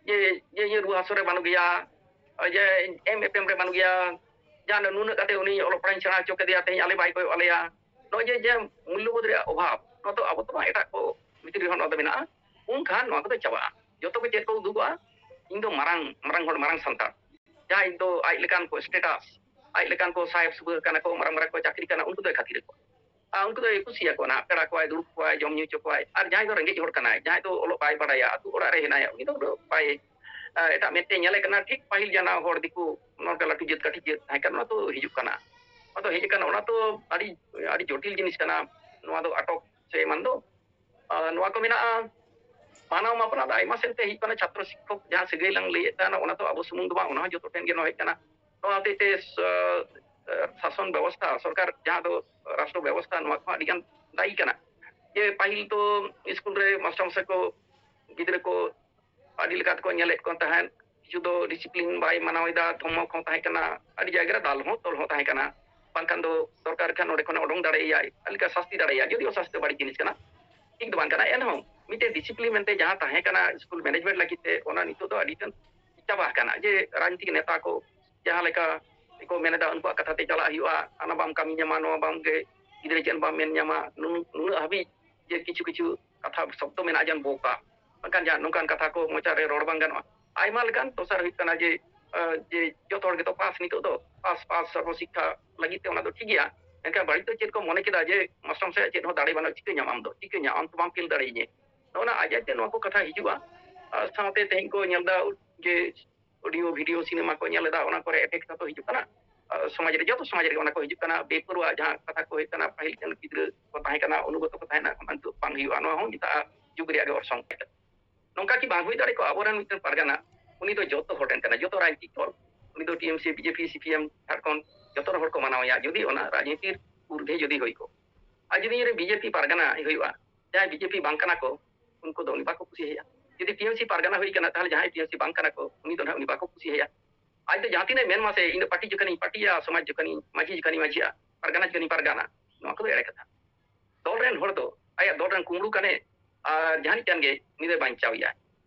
ᱡᱮ, ᱡᱮ ᱤᱧᱟᱹᱜ ᱨᱩᱣᱟᱹ ᱦᱟᱹᱥᱩ ᱨᱮ ᱵᱟᱹᱱᱩᱜ ᱜᱮᱭᱟ, ᱡᱮ ᱮᱢ ᱮᱯᱮᱢ ᱨᱮ ᱵᱟᱹᱱᱩᱜ ᱜᱮᱭᱟ, ᱡᱟᱦᱟᱸ ᱱᱩᱱᱟᱹᱜ ᱠᱟᱛᱮ ᱩᱱᱤ ᱚᱞᱚᱜ ᱯᱟᱲᱦᱟᱜ ᱤᱧ ᱥᱮᱬᱟ ᱦᱚᱪᱚ ᱠᱮᱫᱮᱭᱟ, ᱛᱮᱦᱮᱧ ᱟᱞᱮ ᱵᱟᱭ ᱠᱚᱭᱚᱜ ᱟᱞᱮᱭᱟ᱾ ᱱᱚᱜᱼᱚᱭ ᱡᱮ, ᱡᱮ ᱢᱩᱞᱞᱚᱵᱳᱫᱷ ᱨᱮᱭᱟᱜ ᱚᱵᱷᱟᱵᱽ, ᱱᱚᱣᱟ ᱫᱚ ᱟᱵᱚ ᱫᱚ ᱵᱟᱝ, ᱮᱴᱟᱜ ᱠᱚ ᱵᱷᱤᱛᱨᱤ ᱨᱮᱦᱚᱸ ᱱᱚᱣᱟ ᱫᱚ ᱢᱮᱱᱟᱜᱼᱟ᱾ ᱩᱱᱠᱷᱟᱱ ᱱᱚᱣᱟ ᱠᱚᱫᱚ ᱪᱟᱵᱟᱜᱼᱟ᱾ ᱡᱚᱛᱚ ᱠᱚ ᱪᱮᱫ ᱠᱚ ᱩᱫᱩᱜᱚᱜᱼᱟ? ᱤᱧ ᱫᱚ ᱢᱟᱨᱟᱝ ᱢᱟᱨᱟᱝ ᱦᱚᱲ, ᱢᱟᱨᱟᱝ ᱥᱟᱱᱛᱟᱲ, ᱡᱟᱦᱟᱸᱭ ᱫᱚ ᱟᱡ ᱞᱮᱠᱟᱱ ᱠᱚ ᱥᱴᱮᱴᱟᱥ, ᱟᱡ ᱞᱮᱠᱟᱱ ᱠᱚ ᱥᱟᱦᱮᱵ ᱥᱩᱵᱟᱹ ᱠᱟᱱᱟ ᱠᱚ, ᱢᱟᱨᱟᱝ ᱢᱟᱨᱟᱝ ᱠᱚ ᱪᱟᱹᱠᱨᱤ ᱠᱟᱱᱟ, ᱩᱱᱠᱩ ᱫᱚᱭ ᱠᱷᱟᱹᱛᱤᱨ ᱟᱠᱚᱣᱟ᱾ ᱟᱨ ᱩᱱᱠᱩ ᱫᱚᱭ ᱠᱩᱥᱤᱭᱟᱠᱚᱣᱟ ᱱᱟᱦᱟᱜ, ᱯᱮᱲᱟ ᱠᱚᱣᱟᱭ, ᱫᱩᱲᱩᱵ ᱠᱚᱣᱟᱭ, ᱡᱚᱢ ᱧᱩ ᱦᱚᱪᱚ ᱠᱚᱣᱟᱭ᱾ ᱟᱨ ᱡᱟᱦᱟᱸᱭ ᱫᱚ ᱨᱮᱸᱜᱮᱡ ᱦᱚᱲ ᱠᱟᱱᱟᱭ, ᱡᱟᱦᱟᱸᱭ ᱫᱚ ᱚᱞᱚᱜ ᱵᱟᱭ ᱵᱟᱲᱟᱭᱟ, ᱟᱹᱛᱩ ᱚᱲᱟᱜ ᱨᱮ ᱦᱮᱱᱟᱭᱟ, ᱩᱱᱤ ᱫᱚ ᱵᱟᱭ, ᱮᱴᱟᱜ ᱢᱮᱫ ᱛᱮ ᱧᱮᱞᱮ ᱠᱟᱱᱟ᱾ ᱴᱷᱤᱠ ᱯᱟᱹᱦᱤᱞ ᱡᱟᱦᱟᱸ ᱦᱚᱲ ᱫᱤᱠᱩ ᱱᱚᱝᱠᱟ ᱞᱟᱹᱴᱩ ᱡᱟᱹᱛ ᱠᱟᱹᱴᱤᱡ ᱡᱟᱹᱛ ᱛᱟᱦᱮᱸ ᱠᱟᱱᱟ, ᱚᱱᱟ ᱫᱚ ᱦᱤᱡᱩᱜ ᱠᱟᱱᱟ, ᱚᱱᱟ ᱫᱚ ᱦᱮᱡ ᱟᱠᱟᱱᱟ᱾ ᱚᱱᱟ ᱫᱚ ᱟᱹᱰᱤ, ᱟᱹᱰᱤ ᱡᱚᱴᱤᱞ ᱡᱤᱱᱤᱥ ᱠᱟᱱᱟ᱾ ᱱᱚᱣᱟ ᱫᱚ ᱟᱴᱚᱠ ᱥᱮ ᱮᱢᱟᱱ ᱫᱚ ᱟᱨ ᱱᱚᱣᱟ ᱠᱚ ᱢᱮᱱᱟᱜᱼᱟ᱾ ᱢᱟᱱᱟᱣ ᱢᱟᱯᱟᱱᱟ ᱫᱚ ᱟᱭᱢᱟ ᱥᱮᱫ ᱛᱮ ᱦᱩᱭᱩᱜ ᱠᱟᱱᱟ᱾ ᱪᱷᱟᱛᱨᱚ ᱥᱤᱠᱠᱷᱚᱠ ᱡᱟᱦᱟᱸ ᱥᱟᱹᱜᱟᱹᱭ ᱞᱟᱝ ᱞᱟᱹᱭᱮᱫ ᱛᱟᱦᱮᱱᱟ, ᱚᱱᱟ ᱫᱚ ᱟᱵᱚ ᱥᱩᱢᱩᱝ ᱫᱚ ᱵᱟᱝ, ᱚᱱᱟ ᱦᱚᱸ ᱡᱚᱛᱚ ᱴᱷᱮᱱ ᱜᱮ ᱱᱚᱣᱟ ᱦᱮᱡ ᱠᱟᱱᱟ᱾ ᱱᱚᱣᱟ ᱦᱚᱛᱮᱡ ᱛᱮ ᱥᱟᱥᱚᱱ ᱵᱮᱵᱚᱥᱛᱷᱟ, ᱥᱚᱨᱠᱟᱨ ᱡᱟᱦᱟᱸ ᱫᱚ ᱨᱟᱥᱴᱨᱚ ᱵᱮᱵᱚᱥᱛᱷᱟ, ᱱᱚᱣᱟ ᱠᱚᱦᱚᱸ ᱟᱹᱰᱤ ᱜᱟᱱ ᱫᱟᱭᱤ ᱠᱟᱱᱟ᱾ ᱡᱮ ᱯᱟᱹᱦᱤᱞ ᱫᱚ ᱥᱠᱩᱞ ᱨᱮ ᱢᱟᱥᱴᱟᱨ ᱢᱚᱥᱟᱭ ᱠᱚ ᱜᱤᱫᱽᱨᱟᱹ ᱠᱚ ᱟᱹᱰᱤ ᱞᱮᱠᱟ ᱛᱮᱠᱚ ᱧᱮᱞᱮᱫ ᱠᱚ ᱛᱟᱦᱮᱸᱫ᱾ ᱠᱤᱪᱷᱩ ᱫᱚ ᱰᱤᱥᱤᱯᱞᱤᱱ ᱵᱟᱭ ᱢᱟᱱᱟᱣ ᱮᱫᱟ, ᱫᱷᱚᱢᱚᱠ ᱦᱚᱸ ᱛᱟᱦᱮᱸ ᱠᱟᱱᱟ, ᱟᱹᱰᱤ ᱡᱟᱭᱜᱟ ᱨᱮ ᱫᱟᱞ ᱦᱚᱸ ᱛᱚᱞ ᱦᱚᱸ ᱛᱟᱦᱮᱸ ᱠᱟᱱᱟ᱾ ᱵᱟᱝᱠᱷᱟᱱ ᱫᱚ ᱫᱚᱨᱠᱟᱨ ᱠᱷᱟᱱ ᱚᱸᱰᱮ ᱠᱷᱚᱱᱮ ᱚᱰᱚᱝ ᱫᱟᱲᱮᱭᱟᱭᱟ, ᱟᱹᱰᱤ ᱞᱮᱠᱟ ᱥᱟᱥᱛᱤ ᱫᱟᱲᱮᱭᱟᱭᱟ, ᱡᱚᱫᱤᱭᱳ ᱥᱟᱥᱛᱤ ᱫᱚ ᱵᱟᱹᱲᱤᱡ ᱡᱤᱱᱤᱥ ᱠᱟᱱᱟ, ᱴᱷᱤᱠ ᱫᱚ ᱵᱟᱝ ᱠᱟᱱᱟ᱾ ᱮᱱᱦᱚᱸ ᱢᱤᱫᱴᱮᱱ ᱰᱤᱥᱤᱯᱞᱤᱱ ᱢᱮᱱᱛᱮ ᱡᱟᱦᱟᱸ ᱛᱟᱦᱮᱸ ᱠᱟᱱᱟ ᱥᱠᱩᱞ ᱢᱮᱱᱮᱡᱽᱢᱮᱱᱴ ᱞᱟᱹᱜᱤᱫ ᱛᱮ, ᱚᱱᱟ ᱱᱤᱛᱚᱜ ᱫᱚ ᱟᱹᱰᱤ ᱴᱷᱮᱱ ᱪᱟᱵᱟ ᱟᱠᱟᱱᱟ᱾ ᱡᱮ ᱨᱟᱡᱽᱱᱤᱛᱤᱠ ᱱᱮᱛᱟ ᱠᱚ ᱡᱟᱦᱟᱸ ᱞᱮᱠᱟ ᱠᱚ ᱢᱮᱱ ᱮᱫᱟ, ᱩᱱᱠᱩᱣᱟᱜ ᱠᱟᱛᱷᱟ ᱛᱮ ᱪᱟᱞᱟᱜ ᱦᱩᱭᱩᱜᱼᱟ, ᱦᱟᱱᱟ ᱵᱟᱢ ᱠᱟᱹᱢᱤ ᱧᱟᱢᱟ, ᱱᱚᱣᱟ ᱵᱟᱢ ᱜᱮ, ᱜᱤᱫᱽᱨᱟᱹ ᱪᱮᱫ ᱵᱟᱢ ᱢᱮᱱ ᱧᱟᱢᱟ, ᱱᱩᱱ-, ᱱᱩᱱᱟᱹᱜ ᱦᱟᱹᱵᱤᱡ ᱡᱮ ᱠᱤᱪᱷᱩ ᱠᱤᱪᱷᱩ ᱠᱟᱛᱷᱟ ᱥᱚᱵᱫᱚ ᱢᱮᱱᱟᱜᱼᱟ, ᱡᱮᱢᱚᱱ ᱵᱳᱠᱟ, ᱢᱮᱱᱠᱷᱟᱱ ᱡᱟᱦᱟᱸ ᱱᱚᱝᱠᱟᱱ ᱠᱟᱛᱷᱟ ᱠᱚ ᱢᱚᱪᱟ ᱨᱮ ᱨᱚᱲ ᱵᱟᱝ ᱜᱟᱱᱚᱜᱼᱟ᱾ ᱟᱭᱢᱟ ᱞᱮᱠᱟᱱ ᱫᱚᱥᱟᱨ ᱦᱩᱭᱩᱜ ᱠᱟᱱᱟ ᱡᱮ, ᱟᱸ, ᱡᱮ ᱡᱚᱛᱚ ᱦᱚᱲ ᱜᱮᱛᱚ ᱯᱟᱥ ᱱᱤᱛᱚᱜ ᱫᱚ, ᱯᱟᱥ, ᱯᱟᱥ, ᱥᱚᱨᱵᱚ ᱥᱤᱠᱠᱷᱟ ᱞᱟᱹᱜᱤᱫ ᱛᱮ ᱚᱱᱟ ᱫᱚ ᱴᱷᱤᱠ ᱜᱮᱭᱟ᱾ ᱢᱮᱱᱠᱷᱟᱱ ᱵᱟᱹᱲᱤᱡ ᱫᱚ ᱪᱮᱫ ᱠᱚ ᱢᱚᱱᱮ ᱠᱮᱫᱟ ᱡᱮ ᱢᱟᱥᱴᱟᱨ ᱢᱚᱥᱟᱭᱟᱜ ᱪᱮᱫ ᱦᱚᱸ ᱫᱟᱲᱮ ᱵᱟᱹᱱᱩᱜᱼᱟ, ᱪᱤᱠᱟᱹ ᱧᱟᱢ ᱟᱢ ᱫᱚ, ᱪᱤᱠᱟᱹ ᱧᱟᱢ ᱟᱢ ᱛᱚ ᱵᱟᱢ ᱯᱷᱮᱞ ᱫᱟᱲᱮᱭᱟᱹᱧᱟᱹ᱾ ᱱᱚᱜᱼᱚ ᱱᱟ ᱟᱡ ᱟᱡ ᱛᱮ ᱱᱚᱣᱟ ᱠᱚ ᱠᱟᱛᱷᱟ ᱦᱤᱡᱩᱜᱼᱟ᱾ ᱟᱨ ᱥᱟᱶᱛᱮ ᱛᱮᱦᱮᱧ ᱠᱚ ᱧᱮᱞ ᱮᱫᱟ ᱡᱮ ᱚᱰᱤᱭᱳ, ᱵᱷᱤᱰᱤᱭᱳ, ᱥᱤᱱᱮᱢᱟ ᱠᱚ ᱧᱮᱞ ᱮᱫᱟ, ᱚᱱᱟ ᱠᱚᱨᱮ ᱮᱯᱷᱮᱠᱴ ᱦᱚᱸᱛᱚ ᱦᱤᱡᱩᱜ ᱠᱟᱱᱟ᱾ ᱟᱨ ᱥᱚᱢᱟᱡᱽ ᱨᱮ, ᱡᱚᱛᱚ ᱥᱚᱢᱟᱡᱽ ᱨᱮ ᱚᱱᱟ ᱠᱚ ᱦᱤᱡᱩᱜ ᱠᱟᱱᱟ᱾ ᱵᱮᱯᱟᱹᱨᱣᱟ ᱡᱟᱦᱟᱸ ᱠᱟᱛᱷᱟ ᱠᱚ ᱦᱩᱭᱩᱜ ᱠᱟᱱᱟ, ᱯᱟᱹᱦᱤᱞ ᱨᱮᱱ ᱜᱤᱫᱽᱨᱟᱹ ᱠᱚ ᱛᱟᱦᱮᱸ ᱠᱟᱱᱟ, ᱚᱱᱩᱜᱚᱛᱚ ᱠᱚ ᱛᱟᱦᱮᱱᱟ, ᱚᱱᱟ ᱱᱤᱛᱚᱜ ᱵᱟᱝ ᱦᱩᱭᱩᱜᱼᱟ᱾ ᱱᱚᱣᱟ ᱦᱚᱸ ᱱᱤᱛᱚᱜ ᱡᱩᱜᱽ ᱨᱮᱭᱟᱜ ᱜᱮ ᱚᱨᱥᱚᱝ ᱠᱟᱱᱟ᱾ ᱱᱚᱝᱠᱟ ᱠᱤ ᱵᱟᱝ ᱦᱩᱭ ᱫᱟᱲᱮ ᱠᱚᱜᱼᱟ? ᱟᱵᱚᱨᱮᱱ ᱢᱤᱫᱴᱮᱱ ᱯᱟᱨᱜᱟᱱᱟ, ᱩᱱᱤ ᱫᱚ ᱡᱚᱛᱚ ᱦᱚᱲ ᱨᱮᱱ ᱠᱟᱱᱟ, ᱡᱚᱛᱚ ᱨᱟᱡᱽᱱᱤᱛᱤᱠ ᱫᱚᱞ, ᱩᱱᱤ ᱫᱚ T M C, B J P, C P M, Jharkhand, ᱡᱚᱛᱚ ᱦᱚᱲ ᱠᱚ ᱢᱟᱱᱟᱣᱮᱭᱟ, ᱡᱩᱫᱤ ᱚᱱᱟ ᱨᱟᱡᱽᱱᱤᱛᱤᱨ ᱩᱨᱫᱷᱮ ᱡᱩᱫᱤ ᱦᱩᱭ ᱠᱚᱜ᱾ ᱟᱨ ᱡᱩᱫᱤ ᱵᱤ ᱡᱮ ᱯᱤ ᱯᱟᱨᱜᱟᱱᱟ ᱦᱩᱭᱩᱜᱼᱟ, ᱡᱟᱦᱟᱸᱭ ᱵᱤ ᱡᱮ ᱯᱤ ᱵᱟᱝ ᱠᱟᱱᱟ ᱠᱚ, ᱩᱱᱠᱩ ᱫᱚ ᱩᱱᱤ ᱵᱟᱠᱚ ᱠᱩᱥᱤᱭᱟᱭᱟ᱾ ᱡᱩᱫᱤ ᱴᱤ ᱮᱢ ᱥᱤ ᱯᱟᱨᱜᱟᱱᱟ ᱦᱩᱭ ᱠᱟᱱᱟ, ᱛᱟᱦᱚᱞᱮ ᱡᱟᱦᱟᱸᱭ ᱴᱤ ᱮᱢ ᱥᱤ ᱵᱟᱝ ᱠᱟᱱᱟ ᱠᱚ, ᱩᱱᱤ ᱫᱚ ᱱᱟᱦᱟᱜ ᱩᱱᱤ ᱵᱟᱠᱚ ᱠᱩᱥᱤᱭᱟᱭᱟ᱾ ᱟᱡ ᱫᱚ ᱡᱟᱦᱟᱸ ᱛᱤᱱᱟᱹᱜ ᱢᱮᱱ ᱢᱟᱥᱮ, "ᱤᱧ ᱫᱚ ᱯᱟᱨᱴᱤ ᱡᱚᱠᱷᱚᱱᱤᱧ ᱯᱟᱨᱴᱤᱭᱟ, ᱥᱚᱢᱟᱡᱽ ᱡᱚᱠᱷᱚᱱᱤᱧ ᱢᱟᱹᱡᱷᱤ, ᱡᱚᱠᱷᱚᱱᱤᱧ ᱢᱟᱹᱡᱷᱤᱜᱼᱟ, ᱯᱟᱨᱜᱟᱱᱟ ᱡᱚᱠᱷᱚᱱᱤᱧ ᱯᱟᱨᱜᱟᱱᱟ", ᱱᱚᱣᱟ ᱠᱚᱫᱚ ᱮᱲᱮ ᱠᱟᱛᱷᱟ᱾ ᱫᱚᱞ ᱨᱮᱱ ᱦᱚᱲ ᱫᱚ ᱟᱭᱟᱜ ᱫᱚᱞ ᱨᱮᱱ ᱠᱩᱢᱲᱩ ᱠᱟᱱᱮ, ᱟᱨ ᱡᱟᱦᱟᱱᱤᱡ ᱠᱟᱱ ᱜᱮ, ᱩᱱᱤ ᱫᱚᱭ ᱵᱟᱧᱪᱟᱣᱮᱭᱟ᱾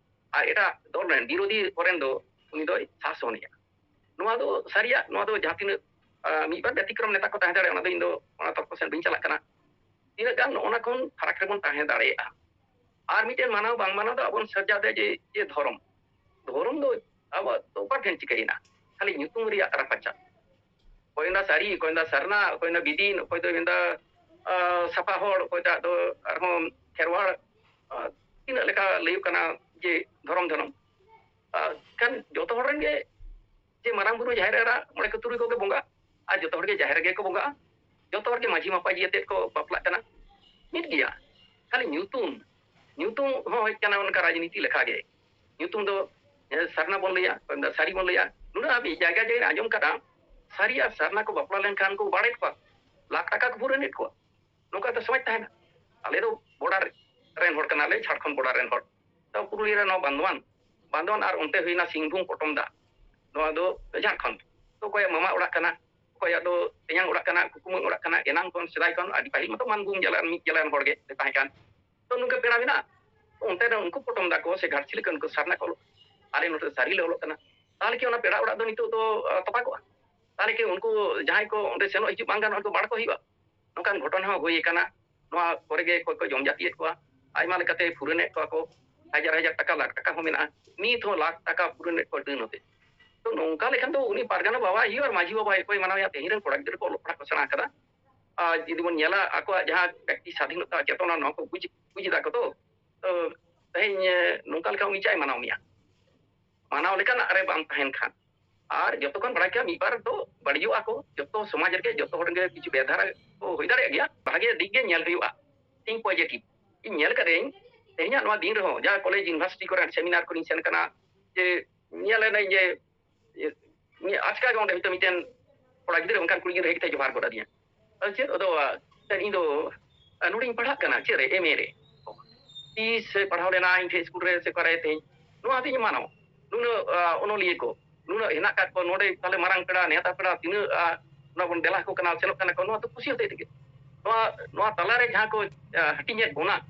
ᱟᱨ ᱮᱴᱟᱜ ᱫᱚᱞ ᱨᱮᱱ ᱵᱤᱨᱳᱫᱷᱤ ᱠᱚᱨᱮᱱ ᱫᱚ ᱩᱱᱤ ᱫᱚᱭ ᱥᱟᱥᱚᱱᱮᱭᱟ᱾ ᱱᱚᱣᱟ ᱫᱚ ᱥᱟᱹᱨᱤᱭᱟᱜ, ᱱᱚᱣᱟ ᱫᱚ ᱡᱟᱦᱟᱸ ᱛᱤᱱᱟᱹᱜ, ᱟᱸ, ᱢᱤᱫ ᱵᱟᱨ ᱵᱮᱛᱤᱠᱨᱚᱢ ᱱᱮᱛᱟ ᱠᱚ ᱛᱟᱦᱮᱸ ᱫᱟᱲᱮᱭᱟᱜᱼᱟ, ᱚᱱᱟ ᱫᱚ ᱤᱧ ᱫᱚ ᱚᱱᱟ ᱛᱚᱨᱠᱚ ᱥᱮᱫ ᱵᱟᱹᱧ ᱪᱟᱞᱟᱜ ᱠᱟᱱᱟ᱾ ᱛᱤᱱᱟᱹᱜ ᱜᱟᱱ ᱱᱚᱜᱼᱚ ᱱᱟ ᱠᱷᱚᱱ ᱯᱷᱟᱨᱟᱠ ᱨᱮᱵᱚᱱ ᱛᱟᱦᱮᱸ ᱫᱟᱲᱮᱭᱟᱜᱼᱟ? ᱟᱨ ᱢᱤᱫᱴᱮᱱ ᱢᱟᱱᱟᱣ ᱵᱟᱝ ᱢᱟᱱᱟᱣ ᱫᱚ ᱟᱵᱚᱱ ᱥᱟᱨᱡᱟᱣ ᱫᱟ ᱡᱮ, ᱡᱮ ᱫᱷᱚᱨᱚᱢ᱾ ᱫᱷᱚᱨᱚᱢ ᱫᱚ ᱟᱵᱚᱣᱟᱜ ᱫᱚ ᱚᱠᱟ ᱴᱷᱮᱱ ᱪᱤᱠᱟᱹᱭᱮᱱᱟ? ᱠᱷᱟᱹᱞᱤ ᱧᱩᱛᱩᱢ ᱨᱮᱭᱟᱜ ᱨᱟᱯᱟᱪᱟᱜ᱾ ᱚᱠᱚᱭ ᱫᱚ ᱥᱟᱹᱨᱤ, ᱚᱠᱚᱭ ᱫᱚ ᱥᱟᱨᱱᱟ, ᱚᱠᱚᱭ ᱫᱚ ᱵᱤᱫᱤᱱ, ᱚᱠᱚᱭ ᱫᱚ ᱢᱮᱱᱫᱟ, ᱟ, ᱥᱟᱯᱷᱟ ᱦᱚᱲ, ᱚᱠᱚᱭᱴᱟᱜ ᱫᱚ ᱟᱨᱦᱚᱸ ᱠᱷᱮᱨᱣᱟᱲ, ᱟ, ᱛᱤᱱᱟᱹᱜ ᱞᱮᱠᱟ ᱞᱟᱹᱭᱚᱜ ᱠᱟᱱᱟ ᱡᱮ ᱫᱷᱚᱨᱚᱢ ᱫᱷᱚᱨᱚᱢ᱾ ᱟ, ᱠᱷᱟᱱ ᱡᱚᱛᱚ ᱦᱚᱲ ᱨᱮᱱ ᱜᱮ ᱡᱮ ᱢᱟᱨᱟᱝ ᱵᱩᱨᱩ, ᱡᱟᱦᱮᱨ ᱮᱨᱟ, ᱢᱚᱬᱮ ᱠᱚ ᱛᱩᱨᱩᱭ ᱠᱚᱜᱮ ᱵᱚᱸᱜᱟ, ᱟᱨ ᱡᱚᱛᱚ ᱦᱚᱲ ᱜᱮ ᱡᱟᱦᱮᱨ ᱨᱮᱜᱮ ᱠᱚ ᱵᱚᱸᱜᱟᱜᱼᱟ᱾ ᱡᱚᱛᱚ ᱦᱚᱲ ᱜᱮ ᱢᱟᱹᱡᱷᱤ ᱢᱟᱯᱟᱡᱷᱤ ᱟᱛᱮᱫ ᱠᱚ ᱵᱟᱯᱞᱟᱜ ᱠᱟᱱᱟ, ᱢᱤᱫ ᱜᱮᱭᱟ᱾ ᱠᱷᱟᱹᱞᱤ ᱧᱩᱛᱩᱢ, ᱧᱩᱛᱩᱢ ᱦᱚᱸ ᱦᱩᱭᱩᱜ ᱠᱟᱱᱟ ᱚᱱᱠᱟ ᱨᱟᱡᱽᱱᱤᱛᱤ ᱞᱮᱠᱟᱜᱮ᱾ ᱧᱩᱛᱩᱢ ᱫᱚ, ᱮ, ᱥᱟᱨᱱᱟ ᱵᱚᱱ ᱞᱟᱹᱭᱟ, ᱚᱠᱚᱭ ᱫᱚ ᱥᱟᱹᱨᱤ ᱵᱚᱱ ᱞᱟᱹᱭᱟ᱾ ᱱᱩᱱᱟᱹᱜ ᱦᱟᱹᱵᱤᱡ ᱡᱟᱭᱜᱟ ᱡᱟᱭᱜᱟ ᱟᱸᱡᱚᱢ ᱠᱟᱫᱟ, ᱥᱟᱹᱨᱤ ᱟᱨ ᱥᱟᱨᱱᱟ ᱠᱚ ᱵᱟᱯᱞᱟ ᱞᱮᱱᱠᱷᱟᱱ ᱠᱚ ᱵᱟᱲᱮᱫ ᱠᱚᱣᱟ, ᱞᱟᱠᱷ ᱴᱟᱠᱟ ᱠᱚ ᱯᱩᱨᱟᱹᱱᱮᱫ ᱠᱚᱣᱟ᱾ ᱱᱚᱝᱠᱟ ᱫᱚ ᱥᱚᱢᱟᱡᱽ ᱛᱟᱦᱮᱱᱟ᱾ ᱟᱞᱮ ᱫᱚ ᱵᱚᱰᱟᱨ ᱨᱮᱱ ᱦᱚᱲ ᱠᱟᱱᱟᱞᱮ, ᱡᱷᱟᱲᱠᱷᱚᱸᱰ ᱵᱚᱰᱟᱨ ᱨᱮᱱ ᱦᱚᱲ᱾ ᱛᱚ ᱯᱩᱨᱩᱞᱤᱭᱟᱹ ᱨᱮ ᱱᱚᱣᱟ ᱵᱟᱱᱫᱣᱟᱱ, ᱵᱟᱱᱫᱣᱟᱱ ᱟᱨ ᱚᱱᱛᱮ ᱦᱩᱭᱱᱟ ᱥᱤᱝᱵᱷᱩᱢ ᱯᱚᱴᱚᱢ ᱫᱟ, ᱱᱚᱣᱟ ᱫᱚ ᱡᱷᱟᱲᱠᱷᱚᱸᱰ᱾ ᱛᱚ ᱚᱠᱚᱭᱟᱜ ᱢᱟᱢᱟ ᱚᱲᱟᱜ ᱠᱟᱱᱟ, ᱚᱠᱚᱭᱟᱜ ᱫᱚ ᱛᱮᱧᱟᱝ ᱚᱲᱟᱜ ᱠᱟᱱᱟ, ᱠᱩᱠᱩᱢᱟᱹᱝ ᱚᱲᱟᱜ ᱠᱟᱱᱟ, ᱮᱱᱟᱝ ᱠᱷᱚᱱ, ᱥᱮᱫᱟᱭ ᱠᱷᱚᱱ, ᱟᱹᱰᱤ ᱯᱟᱹᱦᱤᱞ ᱢᱟᱛᱚ ᱢᱟᱱᱵᱷᱩᱢ ᱡᱟᱞᱟᱱ, ᱢᱤᱫ ᱡᱟᱞᱟᱱ ᱦᱚᱲ ᱜᱮ ᱞᱮ ᱛᱟᱦᱮᱸ ᱠᱟᱱ᱾ ᱛᱚ ᱱᱚᱝᱠᱟ ᱯᱮᱲᱟ ᱢᱮᱱᱟᱜᱼᱟ, ᱚᱱᱛᱮ ᱨᱮ ᱩᱱᱠᱩ ᱯᱚᱴᱚᱢ ᱫᱟᱠᱚ ᱥᱮ ᱜᱷᱟᱴᱥᱤᱞᱟᱹ ᱠᱷᱚᱱ ᱩᱱᱠᱩ ᱥᱟᱨᱱᱟ ᱠᱚ ᱚᱞᱚᱜ, ᱟᱞᱮ ᱱᱚᱛᱮ ᱥᱟᱹᱨᱤ ᱞᱮ ᱚᱞᱚᱜ ᱠᱟᱱᱟ, ᱛᱟᱦᱚᱞᱮ ᱠᱤ ᱚᱱᱟ ᱯᱮᱲᱟ ᱚᱲᱟᱜ ᱫᱚ ᱱᱤᱛᱚᱜ ᱫᱚ, ᱟ, ᱛᱚᱯᱟ ᱠᱚᱜᱼᱟ? ᱛᱟᱦᱚᱞᱮ ᱠᱤ ᱩᱱᱠᱩ ᱡᱟᱦᱟᱸᱭ ᱠᱚ ᱚᱸᱰᱮ ᱥᱮᱱᱚᱜ ᱦᱤᱡᱩᱜ ᱵᱟᱝ ᱜᱟᱱᱚᱜᱼᱟ, ᱩᱱᱠᱩ ᱵᱟᱲ ᱠᱚ ᱦᱩᱭᱩᱜᱼᱟ? ᱱᱚᱝᱠᱟᱱ ᱜᱷᱚᱴᱚᱱᱟ ᱦᱚᱸ ᱦᱩᱭ ᱟᱠᱟᱱᱟ᱾ ᱱᱚᱣᱟ ᱠᱚᱨᱮ ᱜᱮ ᱚᱠᱚᱭ ᱠᱚ ᱡᱚᱢ ᱡᱟᱹᱛᱤᱭᱮᱫ ᱠᱚᱣᱟ, ᱟᱭᱢᱟ ᱞᱮᱠᱟᱛᱮ ᱯᱷᱩᱨᱟᱹᱱᱮᱫ ᱠᱚᱣᱟ ᱠᱚ, ᱦᱟᱡᱟᱨ ᱦᱟᱡᱟᱨ ᱴᱟᱠᱟ, ᱞᱟᱠᱷ ᱴᱟᱠᱟ ᱦᱚᱸ ᱢᱮᱱᱟᱜᱼᱟ᱾ ᱱᱤᱛ ᱦᱚᱸ ᱞᱟᱠᱷ ᱴᱟᱠᱟ ᱯᱷᱩᱨᱟᱹᱱᱮᱫ ᱠᱚᱣᱟ ᱰᱟᱹᱱ ᱟᱛᱮ᱾ ᱛᱚ ᱱᱚᱝᱠᱟ ᱞᱮᱠᱷᱟᱱ ᱫᱚ ᱩᱱᱤ ᱯᱟᱨᱜᱟᱱᱟ ᱵᱟᱵᱟᱭ ᱦᱩᱭᱩᱜᱼᱟ ᱟᱨ ᱢᱟᱹᱡᱷᱤ ᱵᱟᱵᱟ ᱚᱠᱚᱭ ᱢᱟᱱᱟᱣᱮᱭᱟ? ᱛᱮᱦᱮᱧ ᱨᱮᱱ ᱠᱚᱲᱟ ᱜᱤᱫᱽᱨᱟᱹ ᱠᱚ ᱚᱞᱚᱜ ᱯᱟᱲᱦᱟᱜ ᱠᱚ ᱥᱮᱬᱟ ᱟᱠᱟᱫᱟ᱾ ᱟᱨ ᱡᱩᱫᱤ ᱵᱚᱱ ᱧᱮᱞᱟ ᱟᱠᱚᱣᱟᱜ ᱡᱟᱦᱟᱸ ᱵᱮᱠᱛᱤ ᱥᱟᱫᱷᱤᱱᱚᱛᱟ ᱪᱮᱛᱚᱱᱟ, ᱱᱚᱣᱟ ᱠᱚ ᱵᱩᱡᱽ, ᱵᱩᱡᱽ ᱮᱫᱟ ᱠᱚ ᱛᱚ᱾ ᱛᱚ ᱛᱮᱦᱮᱧ, ᱮ, ᱱᱚᱝᱠᱟ ᱞᱮᱠᱟ ᱩᱱᱤ ᱪᱟᱭ ᱢᱟᱱᱟᱣ ᱢᱮᱭᱟ? ᱢᱟᱱᱟᱣ ᱞᱮᱠᱟᱱᱟᱜ ᱨᱮ ᱵᱟᱝ ᱛᱟᱦᱮᱱ ᱠᱷᱟᱱ᱾ ᱟᱨ ᱡᱚᱛᱚ ᱠᱷᱚᱱ ᱵᱟᱲᱟᱭ ᱠᱮᱭᱟ ᱢᱤᱫ ᱵᱟᱨ ᱫᱚ ᱵᱟᱹᱲᱤᱡᱚᱜᱼᱟ ᱠᱚ, ᱡᱚᱛᱚ ᱥᱚᱢᱟᱡᱽ ᱨᱮᱜᱮ ᱡᱚᱛᱚ ᱦᱚᱲ ᱜᱮ ᱠᱤᱪᱷᱩ ᱵᱮᱫᱷᱟᱨᱟ ᱠᱚ ᱦᱩᱭ ᱫᱟᱲᱮᱭᱟᱜ ᱜᱮᱭᱟ᱾ ᱵᱷᱟᱜᱮ ᱫᱤᱠ ᱜᱮ ᱧᱮᱞ ᱦᱩᱭᱩᱜᱼᱟ, think positive᱾ ᱤᱧ ᱧᱮᱞ ᱠᱟᱹᱫᱟᱹᱧ ᱛᱮᱦᱮᱧᱟᱜ ᱱᱚᱣᱟ ᱫᱤᱱ ᱨᱮᱦᱚᱸ ᱡᱟᱦᱟᱸ ᱠᱚᱞᱮᱡᱽ ᱤᱭᱩᱱᱤᱵᱷᱟᱨᱥᱤᱴᱤ ᱠᱚᱨᱮ ᱥᱮᱢᱤᱱᱟᱨ ᱠᱚᱨᱮᱧ ᱥᱮᱱ ᱠᱟᱱᱟ, ᱡᱮ ᱧᱮᱞ ᱮᱱᱟᱹᱧ ᱡᱮ ᱤᱭᱟᱹ, ᱱᱤᱭᱟᱹ ᱟᱪᱠᱟ ᱜᱮ ᱚᱸᱰᱮ ᱦᱚᱭᱛᱳ ᱢᱤᱫᱴᱮᱱ ᱠᱚᱲᱟ ᱜᱤᱫᱽᱨᱟᱹ ᱚᱱᱠᱟᱱ ᱠᱩᱲᱤ ᱜᱤᱫᱽᱨᱟᱹ ᱦᱮᱡ ᱠᱟᱛᱮ ᱡᱚᱦᱟᱨ ᱜᱚᱫ ᱟᱫᱤᱧᱟ᱾ ᱟᱫᱚ ᱪᱮᱫ? ᱟᱫᱚ, ᱟ, ᱤᱧ ᱫᱚ, ᱟ, ᱱᱚᱰᱮᱧ ᱯᱟᱲᱦᱟᱜ ᱠᱟᱱᱟ᱾ ᱪᱮᱫ ᱨᱮ? ᱮᱢ ᱮ ᱨᱮ᱾ ᱛᱤᱥ ᱮ ᱯᱟᱲᱦᱟᱣ ᱞᱮᱱᱟ ᱤᱧ ᱴᱷᱮᱱ ᱥᱠᱩᱞ ᱨᱮ ᱥᱮ ᱚᱠᱟᱨᱮ? ᱛᱮᱦᱮᱧ ᱱᱚᱣᱟ ᱦᱚᱸᱛᱤᱧ ᱢᱟᱱᱟᱣ᱾ ᱱᱩᱱᱟᱹᱜ, ᱟ, ᱚᱱᱚᱞᱤᱭᱟᱹ ᱠᱚ ᱱᱩᱱᱟᱹᱜ ᱦᱮᱱᱟᱜ ᱠᱟᱜ ᱠᱚᱣᱟ, ᱱᱚᱰᱮ ᱛᱟᱦᱞᱮ ᱢᱟᱨᱟᱝ ᱯᱮᱲᱟ, ᱱᱮᱣᱛᱟ ᱯᱮᱲᱟ ᱛᱤᱱᱟᱹᱜ, ᱟ, ᱚᱱᱟ ᱵᱚᱱ ᱫᱮᱞᱟ ᱟᱠᱚ ᱠᱟᱱᱟ, ᱥᱮᱱᱚᱜ ᱠᱟᱱᱟ ᱠᱚ, ᱱᱚᱣᱟ ᱫᱚ ᱠᱩᱥᱤ ᱦᱚᱛᱮᱡ ᱛᱮᱜᱮ᱾ ᱱᱚᱣᱟ, ᱱᱚᱣᱟ ᱛᱟᱞᱟᱨᱮ ᱡᱟᱦᱟᱸ ᱠᱚ, ᱟ, ᱦᱟᱹᱴᱤᱧᱮᱫ ᱵᱚᱱᱟ,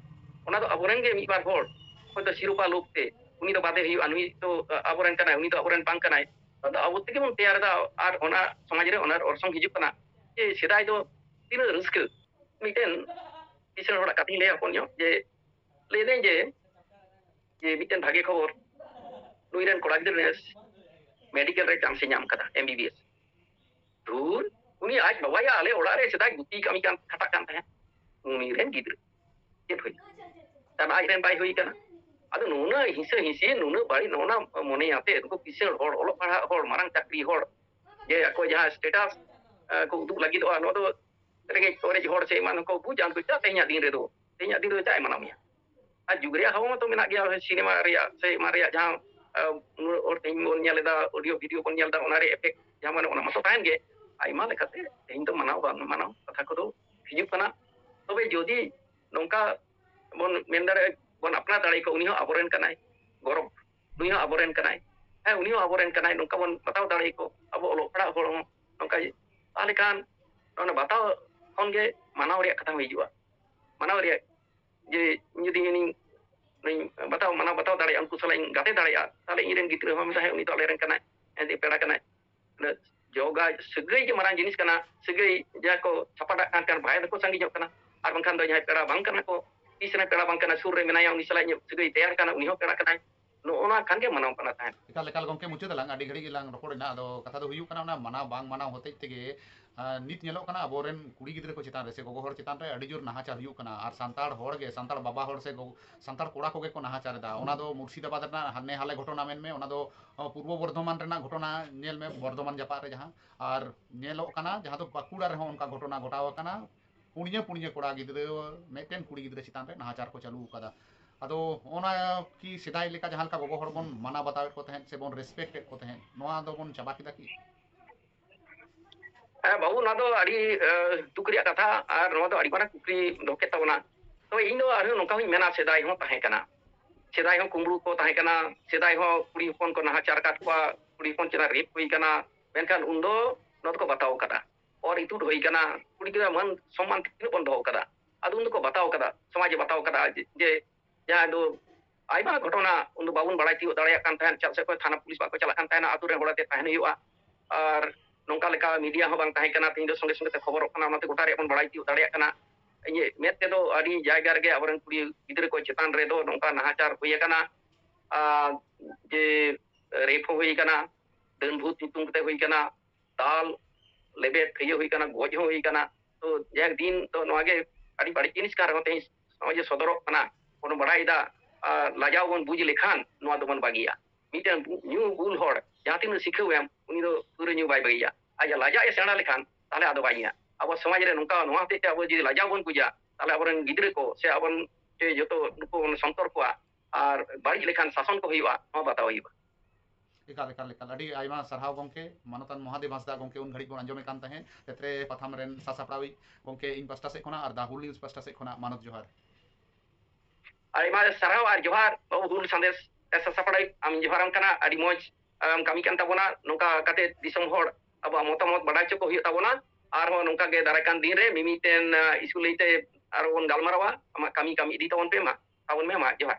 ᱚᱱᱟ ᱫᱚ ᱟᱵᱚᱨᱮᱱ ᱜᱮ ᱢᱤᱫ ᱵᱟᱨ ᱦᱚᱲ ᱦᱚᱭᱛᱳ ᱥᱤᱨᱳᱯᱟ ᱞᱳᱵᱷ ᱛᱮ, ᱩᱱᱤ ᱫᱚ ᱵᱟᱫᱮ ᱦᱩᱭᱩᱜᱼᱟ, ᱱᱩᱭ ᱫᱚ, ᱟ, ᱟᱵᱚᱨᱮᱱ ᱠᱟᱱᱟᱭ, ᱩᱱᱤ ᱫᱚ ᱟᱵᱚᱨᱮᱱ ᱵᱟᱝ ᱠᱟᱱᱟᱭ᱾ ᱟᱫᱚ ᱟᱵᱚ ᱛᱮᱜᱮ ᱵᱚᱱ ᱛᱮᱭᱟᱨ ᱮᱫᱟ ᱟᱨ ᱚᱱᱟ ᱥᱚᱢᱟᱡᱽ ᱨᱮ ᱚᱱᱟ ᱚᱨᱥᱚᱝ ᱦᱤᱡᱩᱜ ᱠᱟᱱᱟ᱾ ᱡᱮ ᱥᱮᱫᱟᱭ ᱫᱚ ᱛᱤᱱᱟᱹᱜ ᱨᱟᱹᱥᱠᱟᱹ᱾ ᱢᱤᱫᱴᱮᱱ ᱠᱤᱥᱟᱹᱬ ᱦᱚᱲᱟᱜ ᱠᱟᱛᱷᱟᱧ ᱞᱟᱹᱭᱟ ᱦᱚᱯᱚᱱ ᱧᱚᱜ, ᱡᱮ ᱞᱟᱹᱭᱫᱟᱹᱧ ᱡᱮ, ᱡᱮ ᱢᱤᱫᱴᱮᱱ ᱵᱷᱟᱜᱮ ᱠᱷᱚᱵᱚᱨ, ᱱᱩᱭ ᱨᱮᱱ ᱠᱚᱲᱟ ᱜᱤᱫᱽᱨᱟᱹ ᱱᱮᱥ ᱢᱮᱰᱤᱠᱮᱞ ᱨᱮ ᱪᱟᱱᱥ ᱮ ᱧᱟᱢ ᱠᱟᱫᱟ, ᱮᱢ ᱵᱤ ᱵᱤ ᱮᱥ᱾ ᱫᱷᱩᱨ, ᱩᱱᱤ ᱟᱡ ᱵᱟᱵᱟᱭᱟ ᱟᱞᱮ ᱚᱲᱟᱜ ᱨᱮ ᱥᱮᱫᱟᱭ ᱜᱩᱛᱤ ᱠᱟᱹᱢᱤ ᱠᱟᱱ, ᱠᱷᱟᱴᱟᱜ ᱠᱟᱱ ᱛᱟᱦᱮᱸᱫ, ᱩᱱᱤ ᱨᱮᱱ ᱜᱤᱫᱽᱨᱟᱹ᱾ ᱪᱮᱫ ᱦᱩᱭ? ᱛᱟᱦᱞᱮ ᱟᱡ ᱨᱮᱱ ᱵᱟᱭ ᱦᱩᱭ ᱠᱟᱱᱟ᱾ ᱟᱫᱚ ᱱᱩᱱᱟᱹᱜ ᱦᱤᱸᱥᱟᱹ ᱦᱤᱸᱥᱤ, ᱱᱩᱱᱟᱹᱜ ᱵᱟᱹᱲᱤᱡ, ᱱᱚᱜᱼᱚ ᱱᱟ ᱢᱚᱱᱮᱭᱟᱛᱮ ᱱᱩᱠᱩ ᱠᱤᱥᱟᱹᱬ ᱦᱚᱲ, ᱚᱞᱚᱜ ᱯᱟᱲᱦᱟᱜ ᱦᱚᱲ, ᱢᱟᱨᱟᱝ ᱪᱟᱹᱠᱨᱤ ᱦᱚᱲ, ᱡᱮ ᱟᱠᱚ ᱡᱟᱦᱟᱸ ᱥᱴᱮᱴᱟᱥ ᱠᱚ ᱩᱫᱩᱜ ᱞᱟᱹᱜᱤᱫᱚᱜᱼᱟ, ᱱᱚᱣᱟ ᱫᱚ ᱨᱮᱸᱜᱮᱡ ᱚᱨᱮᱡ ᱦᱚᱲ ᱥᱮ ᱮᱢᱟᱱ ᱦᱚᱸᱠᱚ ᱵᱩᱡᱟ, ᱩᱱᱠᱩ ᱪᱮᱫᱟᱜ ᱛᱮᱦᱮᱧᱟᱜ ᱫᱤᱱ ᱨᱮᱫᱚ, ᱛᱮᱦᱮᱧᱟᱜ ᱫᱤᱱ ᱨᱮᱫᱚ ᱪᱮᱫᱟᱜ ᱮ ᱢᱟᱱᱟᱣ ᱢᱮᱭᱟ? ᱟᱨ ᱡᱩᱜᱽ ᱨᱮᱭᱟᱜ ᱦᱟᱣᱟ ᱢᱟᱛᱚ ᱢᱮᱱᱟᱜ ᱜᱮᱭᱟ, ᱥᱤᱱᱮᱢᱟ ᱨᱮᱭᱟᱜ ᱥᱮ ᱮᱢᱟᱱ ᱨᱮᱭᱟᱜ ᱡᱟᱦᱟᱸ, ᱟᱸ, ᱦᱚᱲ ᱛᱮᱦᱮᱧ ᱵᱚᱱ ᱧᱮᱞ ᱮᱫᱟ, ᱚᱰᱤᱭᱳ ᱵᱷᱤᱰᱤᱭᱳ ᱵᱚᱱ ᱧᱮᱞ ᱮᱫᱟ, ᱚᱱᱟ ᱨᱮ ᱮᱯᱷᱮᱠᱴ ᱡᱟᱦᱟᱸ ᱢᱟᱱᱮ ᱚᱱᱟ ᱢᱟᱛᱚ ᱛᱟᱦᱮᱱ ᱜᱮ᱾ ᱟᱭᱢᱟ ᱞᱮᱠᱟᱛᱮ ᱛᱮᱦᱮᱧ ᱫᱚ ᱢᱟᱱᱟᱣ ᱵᱟᱝ ᱢᱟᱱᱟᱣ ᱠᱟᱛᱷᱟ ᱠᱚᱫᱚ ᱦᱤᱡᱩᱜ ᱠᱟᱱᱟ᱾ ᱛᱚᱵᱮ ᱡᱩᱫᱤ ᱱᱚᱝᱠᱟ ᱵᱚᱱ ᱢᱮᱱ ᱫᱟᱲᱮᱭᱟᱜᱼᱟ, ᱵᱚᱱ ᱟᱯᱱᱟᱨ ᱫᱟᱲᱮ ᱠᱚ, ᱩᱱᱤ ᱦᱚᱸ ᱟᱵᱚᱨᱮᱱ ᱠᱟᱱᱟᱭ, ᱜᱚᱨᱚᱵᱽ, ᱱᱩᱭ ᱦᱚᱸ ᱟᱵᱚᱨᱮᱱ ᱠᱟᱱᱟᱭ, ᱦᱮᱸ, ᱩᱱᱤ ᱦᱚᱸ ᱟᱵᱚᱨᱮᱱ ᱠᱟᱱᱟᱭ, ᱱᱚᱝᱠᱟ ᱵᱚᱱ ᱵᱟᱛᱟᱣ ᱫᱟᱲᱮ ᱠᱚ, ᱟᱵᱚ ᱚᱞᱚᱜ ᱯᱟᱲᱦᱟᱜ ᱦᱚᱲ ᱦᱚᱸ ᱱᱚᱝᱠᱟ᱾ ᱛᱟᱦᱚᱞᱮ ᱠᱷᱟᱱ ᱚᱱᱟ ᱵᱟᱛᱟᱣ ᱠᱷᱚᱱ ᱜᱮ ᱢᱟᱱᱟᱣ ᱨᱮᱭᱟᱜ ᱠᱟᱛᱷᱟ ᱦᱚᱸ ᱦᱤᱡᱩᱜᱼᱟ᱾ ᱢᱟᱱᱟᱣ ᱨᱮᱭᱟᱜ ᱡᱮ ᱡᱩᱫᱤ ᱤᱧ ᱱᱩᱭ ᱵᱟᱛᱟᱣ, ᱢᱟᱱᱟᱣ ᱵᱟᱛᱟᱣ ᱫᱟᱲᱮᱭᱟᱜᱼᱟ, ᱩᱱᱠᱩ ᱥᱟᱞᱟᱜ ᱤᱧ ᱜᱟᱛᱮ ᱫᱟᱲᱮᱭᱟᱜᱼᱟ, ᱛᱟᱦᱚᱞᱮ ᱤᱧ ᱨᱮᱱ ᱜᱤᱫᱽᱨᱟᱹ ᱦᱚᱸ ᱢᱮᱛᱟᱭ, ᱩᱱᱤ ᱫᱚ ᱟᱞᱮ ᱨᱮᱱ ᱠᱟᱱᱟᱭ, ᱦᱮᱸ, ᱯᱮᱲᱟ ᱠᱟᱱᱟᱭ᱾ ᱡᱳᱜᱟ ᱥᱟᱹᱜᱟᱹᱭ ᱜᱮ ᱢᱟᱨᱟᱝ ᱡᱤᱱᱤᱥ ᱠᱟᱱᱟ᱾ ᱥᱟᱹᱜᱟᱹᱭ ᱡᱟᱦᱟᱸ ᱠᱚ ᱪᱷᱟᱯᱟᱰᱟᱜ ᱠᱟᱱ ᱠᱷᱟᱱ ᱵᱷᱟᱭ ᱫᱚᱠᱚ ᱥᱟᱺᱜᱤᱧᱚᱜ ᱠᱟᱱᱟ, ᱟᱨ ᱵᱟᱝᱠᱷᱟᱱ ᱫᱚ ᱡᱟᱦᱟᱸᱭ ᱯᱮᱲᱟ ᱵᱟᱝ ᱠᱟᱱᱟ ᱠᱚ, ᱛᱤᱥ ᱨᱮᱱ ᱯᱮᱲᱟ ᱵᱟᱝ ᱠᱟᱱᱟ, ᱥᱩᱨ ᱨᱮ ᱢᱮᱱᱟᱭᱟ, ᱩᱱᱤ ᱥᱟᱞᱟᱜ ᱤᱧᱟᱹᱜ ᱥᱟᱹᱜᱟᱹᱭ ᱛᱮᱭᱟᱨ ᱠᱟᱱᱟ, ᱩᱱᱤ ᱦᱚᱸ ᱯᱮᱲᱟ ᱠᱟᱱᱟᱭ᱾ ᱱᱚᱜᱼᱚ ᱱᱚᱣᱟ ᱠᱷᱟᱱ ᱜᱮ ᱢᱟᱱᱟᱣ ᱠᱟᱱᱟ ᱛᱟᱦᱮᱸᱫ᱾ ᱮᱠᱟᱞ, ᱮᱠᱟᱞ ᱜᱚᱢᱠᱮ, ᱢᱩᱪᱟᱹᱫ ᱟᱞᱟᱝ, ᱟᱹᱰᱤ ᱜᱷᱟᱹᱲᱤᱡ ᱜᱮᱞᱟᱝ ᱨᱚᱯᱚᱲ ᱮᱱᱟ᱾ ᱟᱫᱚ ᱠᱟᱛᱷᱟ ᱫᱚ ᱦᱩᱭᱩᱜ ᱠᱟᱱᱟ, ᱚᱱᱟ ᱢᱟᱱᱟᱣ ᱵᱟᱝ ᱢᱟᱱᱟᱣ ᱦᱚᱛᱮᱡ ᱛᱮᱜᱮ, ᱟᱸ, ᱱᱤᱛ ᱧᱮᱞᱚᱜ ᱠᱟᱱᱟ ᱟᱵᱚᱨᱮᱱ ᱠᱩᱲᱤ ᱜᱤᱫᱽᱨᱟᱹ ᱠᱚ ᱪᱮᱛᱟᱱ ᱨᱮ ᱥᱮ ᱜᱚᱜᱚ ᱦᱚᱲ ᱪᱮᱛᱟᱱ ᱨᱮ ᱟᱹᱰᱤ ᱡᱳᱨ ᱱᱟᱦᱟᱪᱟᱨ ᱦᱩᱭᱩᱜ ᱠᱟᱱᱟ᱾ ᱟᱨ ᱥᱟᱱᱛᱟᱲ ᱦᱚᱲ ᱜᱮ, ᱥᱟᱱᱛᱟᱲ ᱵᱟᱵᱟ ᱦᱚᱲ ᱥᱮ ᱜᱚ-, ᱥᱟᱱᱛᱟᱲ ᱠᱚᱲᱟ ᱠᱚᱜᱮ ᱠᱚ ᱱᱟᱦᱟᱪᱟᱨ ᱮᱫᱟ᱾ ᱚᱱᱟ ᱫᱚ ᱢᱩᱨᱥᱤᱫᱟᱵᱟᱫᱽ ᱨᱮᱱᱟᱜ ᱦᱟᱱᱮ ᱦᱟᱞᱮ ᱜᱷᱚᱴᱚᱱᱟ ᱢᱮᱱᱢᱮ, ᱚᱱᱟ ᱫᱚ, ᱟᱸ, ᱯᱩᱨᱵᱚ ᱵᱚᱨᱫᱷᱚᱢᱟᱱ ᱨᱮᱱᱟᱜ ᱜᱷᱚᱴᱚᱱᱟ ᱧᱮᱞ ᱢᱮ, ᱵᱚᱨᱫᱷᱚᱢᱟᱱ ᱡᱟᱯᱟᱜ ᱨᱮ ᱡᱟᱦᱟᱸ᱾ ᱟᱨ ᱧᱮᱞᱚᱜ ᱠᱟᱱᱟ ᱡᱟᱦᱟᱸ ᱫᱚ ᱵᱟᱸᱠᱩᱲᱟ ᱨᱮᱦᱚᱸ ᱚᱱᱠᱟ ᱜᱷᱚᱴᱚᱱᱟ ᱜᱷᱚᱴᱟᱣ ᱟᱠᱟᱱᱟ᱾ ᱯᱩᱱᱭᱟᱹ, ᱯᱩᱱᱭᱟᱹ ᱠᱚᱲᱟ ᱜᱤᱫᱽᱨᱟᱹ ᱢᱤᱫᱴᱮᱱ ᱠᱩᱲᱤ ᱜᱤᱫᱽᱨᱟᱹ ᱪᱮᱛᱟᱱ ᱨᱮ ᱱᱟᱦᱟᱪᱟᱨ ᱠᱚ ᱪᱟᱹᱞᱩ ᱟᱠᱟᱫᱟ᱾ ᱟᱫᱚ ᱚᱱᱟ ᱠᱤ ᱥᱮᱫᱟᱭ ᱞᱮᱠᱟ ᱡᱟᱦᱟᱸ ᱞᱮᱠᱟ ᱜᱚᱜᱚ ᱦᱚᱲ ᱵᱚᱱ ᱢᱟᱱᱟᱣ ᱵᱟᱛᱟᱣᱮᱫ ᱠᱚ ᱛᱟᱦᱮᱸᱫ ᱥᱮ ᱵᱚᱱ ᱨᱮᱥᱯᱮᱠᱴ ᱮᱫ ᱠᱚ ᱛᱟᱦᱮᱸᱫ, ᱱᱚᱣᱟ ᱫᱚᱵᱚᱱ ᱪᱟᱵᱟ ᱠᱮᱫᱟ ᱠᱤ? ᱦᱮᱸ ᱵᱟᱹᱵᱩ, ᱱᱚᱣᱟ ᱫᱚ ᱟᱹᱰᱤ, ᱮ, ᱫᱩᱠ ᱨᱮᱭᱟᱜ ᱠᱟᱛᱷᱟ, ᱟᱨ ᱱᱚᱣᱟ ᱫᱚ ᱟᱹᱰᱤ ᱢᱟᱨᱟᱝ ᱠᱩᱠᱞᱤ ᱫᱚᱦᱚ ᱠᱮᱫ ᱛᱟᱵᱚᱱᱟ᱾ ᱛᱚ ᱤᱧ ᱫᱚ ᱟᱨᱦᱚᱸ ᱱᱚᱝᱠᱟ ᱦᱚᱸᱧ ᱢᱮᱱᱟ, ᱥᱮᱫᱟᱭ ᱦᱚᱸ ᱛᱟᱦᱮᱸ ᱠᱟᱱᱟ, ᱥᱮᱫᱟᱭ ᱦᱚᱸ ᱠᱩᱢᱵᱽᱲᱩ ᱠᱚ ᱛᱟᱦᱮᱸ ᱠᱟᱱᱟ, ᱥᱮᱫᱟᱭ ᱦᱚᱸ ᱠᱩᱲᱤ ᱦᱚᱯᱚᱱ ᱠᱚ ᱱᱟᱦᱟᱪᱟᱨ ᱟᱠᱟᱫ ᱠᱚᱣᱟ, ᱠᱩᱲᱤ ᱦᱚᱯᱚᱱ ᱪᱮᱛᱟᱱ ᱨᱮᱯ ᱦᱩᱭ ᱠᱟᱱᱟ, ᱢᱮᱱᱠᱷᱟᱱ ᱩᱱᱫᱚ ᱱᱚᱣᱟ ᱫᱚᱠᱚ ᱵᱟᱛᱟᱣ ᱠᱟᱫᱟ᱾ ᱚᱨ ᱤᱛᱩᱫ ᱦᱩᱭ ᱠᱟᱱᱟ, ᱠᱩᱲᱤ ᱜᱤᱫᱽᱨᱟᱹ ᱢᱟᱹᱱ ᱥᱚᱢᱢᱟᱱ ᱛᱤᱱᱟᱹᱜ ᱵᱚᱱ ᱫᱚᱦᱚ ᱠᱟᱫᱟ, ᱟᱫᱚ ᱩᱱ ᱫᱚᱠᱚ ᱵᱟᱛᱟᱣ ᱠᱟᱫᱟ, ᱥᱚᱢᱟᱡᱽ ᱮ ᱵᱟᱛᱟᱣ ᱠᱟᱫᱟ ᱡᱮ, ᱡᱮ ᱡᱟᱦᱟᱸ ᱫᱚ ᱟᱭᱢᱟ ᱜᱷᱚᱴᱚᱱᱟ ᱩᱱ ᱫᱚ ᱵᱟᱵᱚᱱ ᱵᱟᱲᱟᱭ ᱛᱤᱭᱳᱜ ᱫᱟᱲᱮᱭᱟᱜ ᱠᱟᱱ ᱛᱟᱦᱮᱸᱫ, ᱪᱮᱫᱟᱜ ᱥᱮ ᱚᱠᱚᱭ ᱛᱷᱟᱱᱟ ᱯᱩᱞᱤᱥ ᱵᱟᱠᱚ ᱪᱟᱞᱟᱜ ᱠᱟᱱ ᱛᱟᱦᱮᱱᱟ, ᱟᱛᱳ ᱨᱮᱱ ᱦᱚᱲ ᱟᱛᱮ ᱛᱟᱦᱮᱱ ᱦᱩᱭᱩᱜᱼᱟ᱾ ᱟᱨ ᱱᱚᱝᱠᱟ ᱞᱮᱠᱟ ᱢᱤᱰᱤᱭᱟ ᱦᱚᱸ ᱵᱟᱝ ᱛᱟᱦᱮᱸ ᱠᱟᱱᱟ, ᱛᱮᱦᱮᱧ ᱫᱚ ᱥᱚᱸᱜᱮ ᱥᱚᱸᱜᱮ ᱛᱮ ᱠᱷᱚᱵᱚᱨᱚᱜ ᱠᱟᱱᱟ, ᱚᱱᱟᱛᱮ ᱜᱚᱴᱟ ᱨᱮᱭᱟᱜ ᱵᱚᱱ ᱵᱟᱲᱟᱭ ᱛᱤᱭᱳᱜ ᱫᱟᱲᱮᱭᱟᱜ ᱠᱟᱱᱟ᱾ ᱤᱧᱟᱹᱜ ᱢᱮᱫ ᱛᱮᱫᱚ ᱟᱹᱰᱤ ᱡᱟᱭᱜᱟ ᱨᱮᱜᱮ ᱟᱵᱚᱨᱮᱱ ᱠᱩᱲᱤ ᱜᱤᱫᱽᱨᱟᱹ ᱠᱚ ᱪᱮᱛᱟᱱ ᱨᱮᱫᱚ ᱱᱚᱝᱠᱟ ᱱᱟᱦᱟᱪᱟᱨ ᱦᱩᱭ ᱟᱠᱟᱱᱟ᱾ ᱟᱨ ᱡᱮ ᱨᱮᱯ ᱦᱚᱸ ᱦᱩᱭ ᱟᱠᱟᱱᱟ, ᱰᱟᱹᱱ ᱵᱷᱩᱛ ᱧᱩᱛᱩᱢ ᱠᱟᱛᱮ ᱦᱩᱭ ᱟᱠᱟᱱᱟ, ᱫᱟᱞ ᱞᱮᱵᱮᱫ ᱛᱷᱟᱹᱭᱟᱹ ᱦᱩᱭ ᱟᱠᱟᱱᱟ, ᱜᱚᱡ ᱦᱚᱸ ᱦᱩᱭ ᱟᱠᱟᱱᱟ᱾ ᱛᱚ ᱡᱟᱭᱦᱳᱠ, ᱫᱤᱱ ᱫᱚ ᱱᱚᱣᱟ ᱜᱮ ᱟᱹᱰᱤ ᱵᱟᱹᱲᱤᱡ ᱡᱤᱱᱤᱥ ᱠᱟᱱ ᱨᱮᱦᱚᱸ, ᱛᱮᱦᱮᱧ ᱱᱚᱜᱼᱚᱭ ᱡᱮ ᱥᱚᱫᱚᱨᱚᱜ ᱠᱟᱱᱟ, ᱵᱚᱱ ᱵᱟᱲᱟᱭ ᱮᱫᱟ, ᱟᱨ ᱞᱟᱡᱟᱣ ᱵᱚᱱ ᱵᱩᱡᱽ ᱞᱮᱠᱷᱟᱱ ᱱᱚᱣᱟ ᱫᱚᱵᱚᱱ ᱵᱟᱹᱜᱤᱭᱟ᱾ ᱢᱤᱫᱴᱮᱱ ᱧᱩ ᱵᱩᱞ ᱦᱚᱲ ᱡᱟᱦᱟᱸ ᱛᱤᱱᱟᱹᱜ ᱥᱤᱠᱷᱟᱹᱣ ᱮᱢ, ᱩᱱᱤ ᱫᱚ ᱯᱟᱹᱣᱨᱟᱹ ᱧᱩ ᱵᱟᱭ ᱵᱟᱹᱜᱤᱭᱟ᱾ ᱟᱡ ᱞᱟᱡᱟᱜ ᱮ ᱥᱮᱬᱟ ᱞᱮᱠᱷᱟᱱ ᱛᱟᱦᱞᱮ ᱟᱫᱚ ᱵᱟᱭ ᱧᱩᱭᱟ᱾ ᱟᱵᱚ ᱥᱚᱢᱟᱡᱽ ᱨᱮ ᱱᱚᱝᱠᱟ, ᱱᱚᱣᱟ ᱦᱚᱛᱮᱡ ᱛᱮ ᱟᱵᱚ ᱡᱩᱫᱤ ᱞᱟᱡᱟᱣ ᱵᱚᱱ ᱵᱩᱡᱟ, ᱛᱟᱦᱞᱮ ᱟᱵᱚᱨᱮᱱ ᱜᱤᱫᱽᱨᱟᱹ ᱠᱚ ᱥᱮ ᱟᱵᱚᱨᱮᱱ ᱡᱮ ᱡᱚᱛᱚ ᱱᱩᱠᱩ ᱵᱚᱱ ᱥᱚᱱᱛᱚᱨ ᱠᱚᱣᱟ, ᱟᱨ ᱵᱟᱹᱲᱤᱡ ᱞᱮᱠᱷᱟᱱ ᱥᱟᱥᱚᱱ ᱠᱚ ᱦᱩᱭᱩᱜᱼᱟ, ᱱᱚᱣᱟ ᱵᱟᱛᱟᱣ ᱦᱩᱭᱩᱜᱼᱟ᱾ ᱮᱠᱟᱞ, ᱮᱠᱟᱞ, ᱮᱠᱟᱞ᱾ ᱟᱹᱰᱤ ᱟᱭᱢᱟ ᱥᱟᱨᱦᱟᱣ ᱜᱚᱢᱠᱮ, ᱢᱟᱱᱚᱛᱟᱱ ᱢᱚᱦᱟᱫᱮᱵ ᱦᱟᱸᱥᱫᱟ ᱜᱚᱢᱠᱮ ᱩᱱ ᱜᱷᱟᱹᱲᱤᱡ ᱵᱚᱱ ᱟᱸᱡᱚᱢᱮᱫ ᱠᱟᱱ ᱛᱟᱦᱮᱸᱫ, ᱛᱮᱛᱨᱮ ᱯᱟᱛᱷᱟᱢ ᱨᱮᱱ ᱥᱟᱥᱟᱯᱲᱟᱣᱤᱡ ᱜᱚᱢᱠᱮ ᱤᱧ ᱯᱟᱥᱴᱟ ᱥᱮᱫ ᱠᱷᱚᱱᱟᱜ ᱟᱨ ᱫᱟ ᱦᱩᱞ ᱱᱤᱭᱩᱡᱽ ᱯᱟᱥᱴᱟ ᱥᱮᱫ ᱠᱷᱚᱱᱟᱜ ᱢᱟᱱᱚᱛ ᱡᱚᱦᱟᱨ᱾ ᱟᱭᱢᱟ ᱥᱟᱨᱦᱟᱣ ᱟᱨ ᱡᱚᱦᱟᱨ ᱵᱟᱹᱵᱩ, ᱦᱩᱞ ᱥᱟᱸᱫᱮᱥ ᱥᱟᱥᱟᱯᱲᱟᱣᱤᱡ ᱟᱢ ᱡᱚᱦᱟᱨᱟᱢ ᱠᱟᱱᱟ᱾ ᱟᱹᱰᱤ ᱢᱚᱡᱽ ᱮᱢ ᱠᱟᱹᱢᱤ ᱠᱟᱱ ᱛᱟᱵᱚᱱᱟ᱾ ᱱᱚᱝᱠᱟ ᱠᱟᱛᱮ ᱫᱤᱥᱚᱢ ᱦᱚᱲ ᱟᱵᱚᱣᱟᱜ ᱢᱚᱛᱟᱢᱚᱛ ᱵᱟᱰᱟᱭ ᱦᱚᱪᱚ ᱠᱚ ᱦᱩᱭᱩᱜ ᱛᱟᱵᱚᱱᱟ᱾ ᱟᱨᱦᱚᱸ ᱱᱚᱝᱠᱟ ᱜᱮ ᱫᱟᱨᱟᱭ ᱠᱟᱱ ᱫᱤᱱ ᱨᱮ ᱢᱤᱢᱤᱫᱴᱮᱱ, ᱟᱸ, ᱤᱥᱩ ᱞᱟᱹᱭᱛᱮ ᱟᱨᱚ ᱵᱚᱱ ᱜᱟᱞᱢᱟᱨᱟᱣᱟ᱾ ᱟᱢᱟᱜ ᱠᱟᱹᱢᱤ ᱠᱟᱹᱢᱤ ᱤᱫᱤ ᱛᱟᱵᱚᱱ ᱯᱮ ᱢᱟ, ᱛᱟᱵᱚᱱ ᱢᱮ ᱢᱟ, ᱡᱚᱦᱟᱨ᱾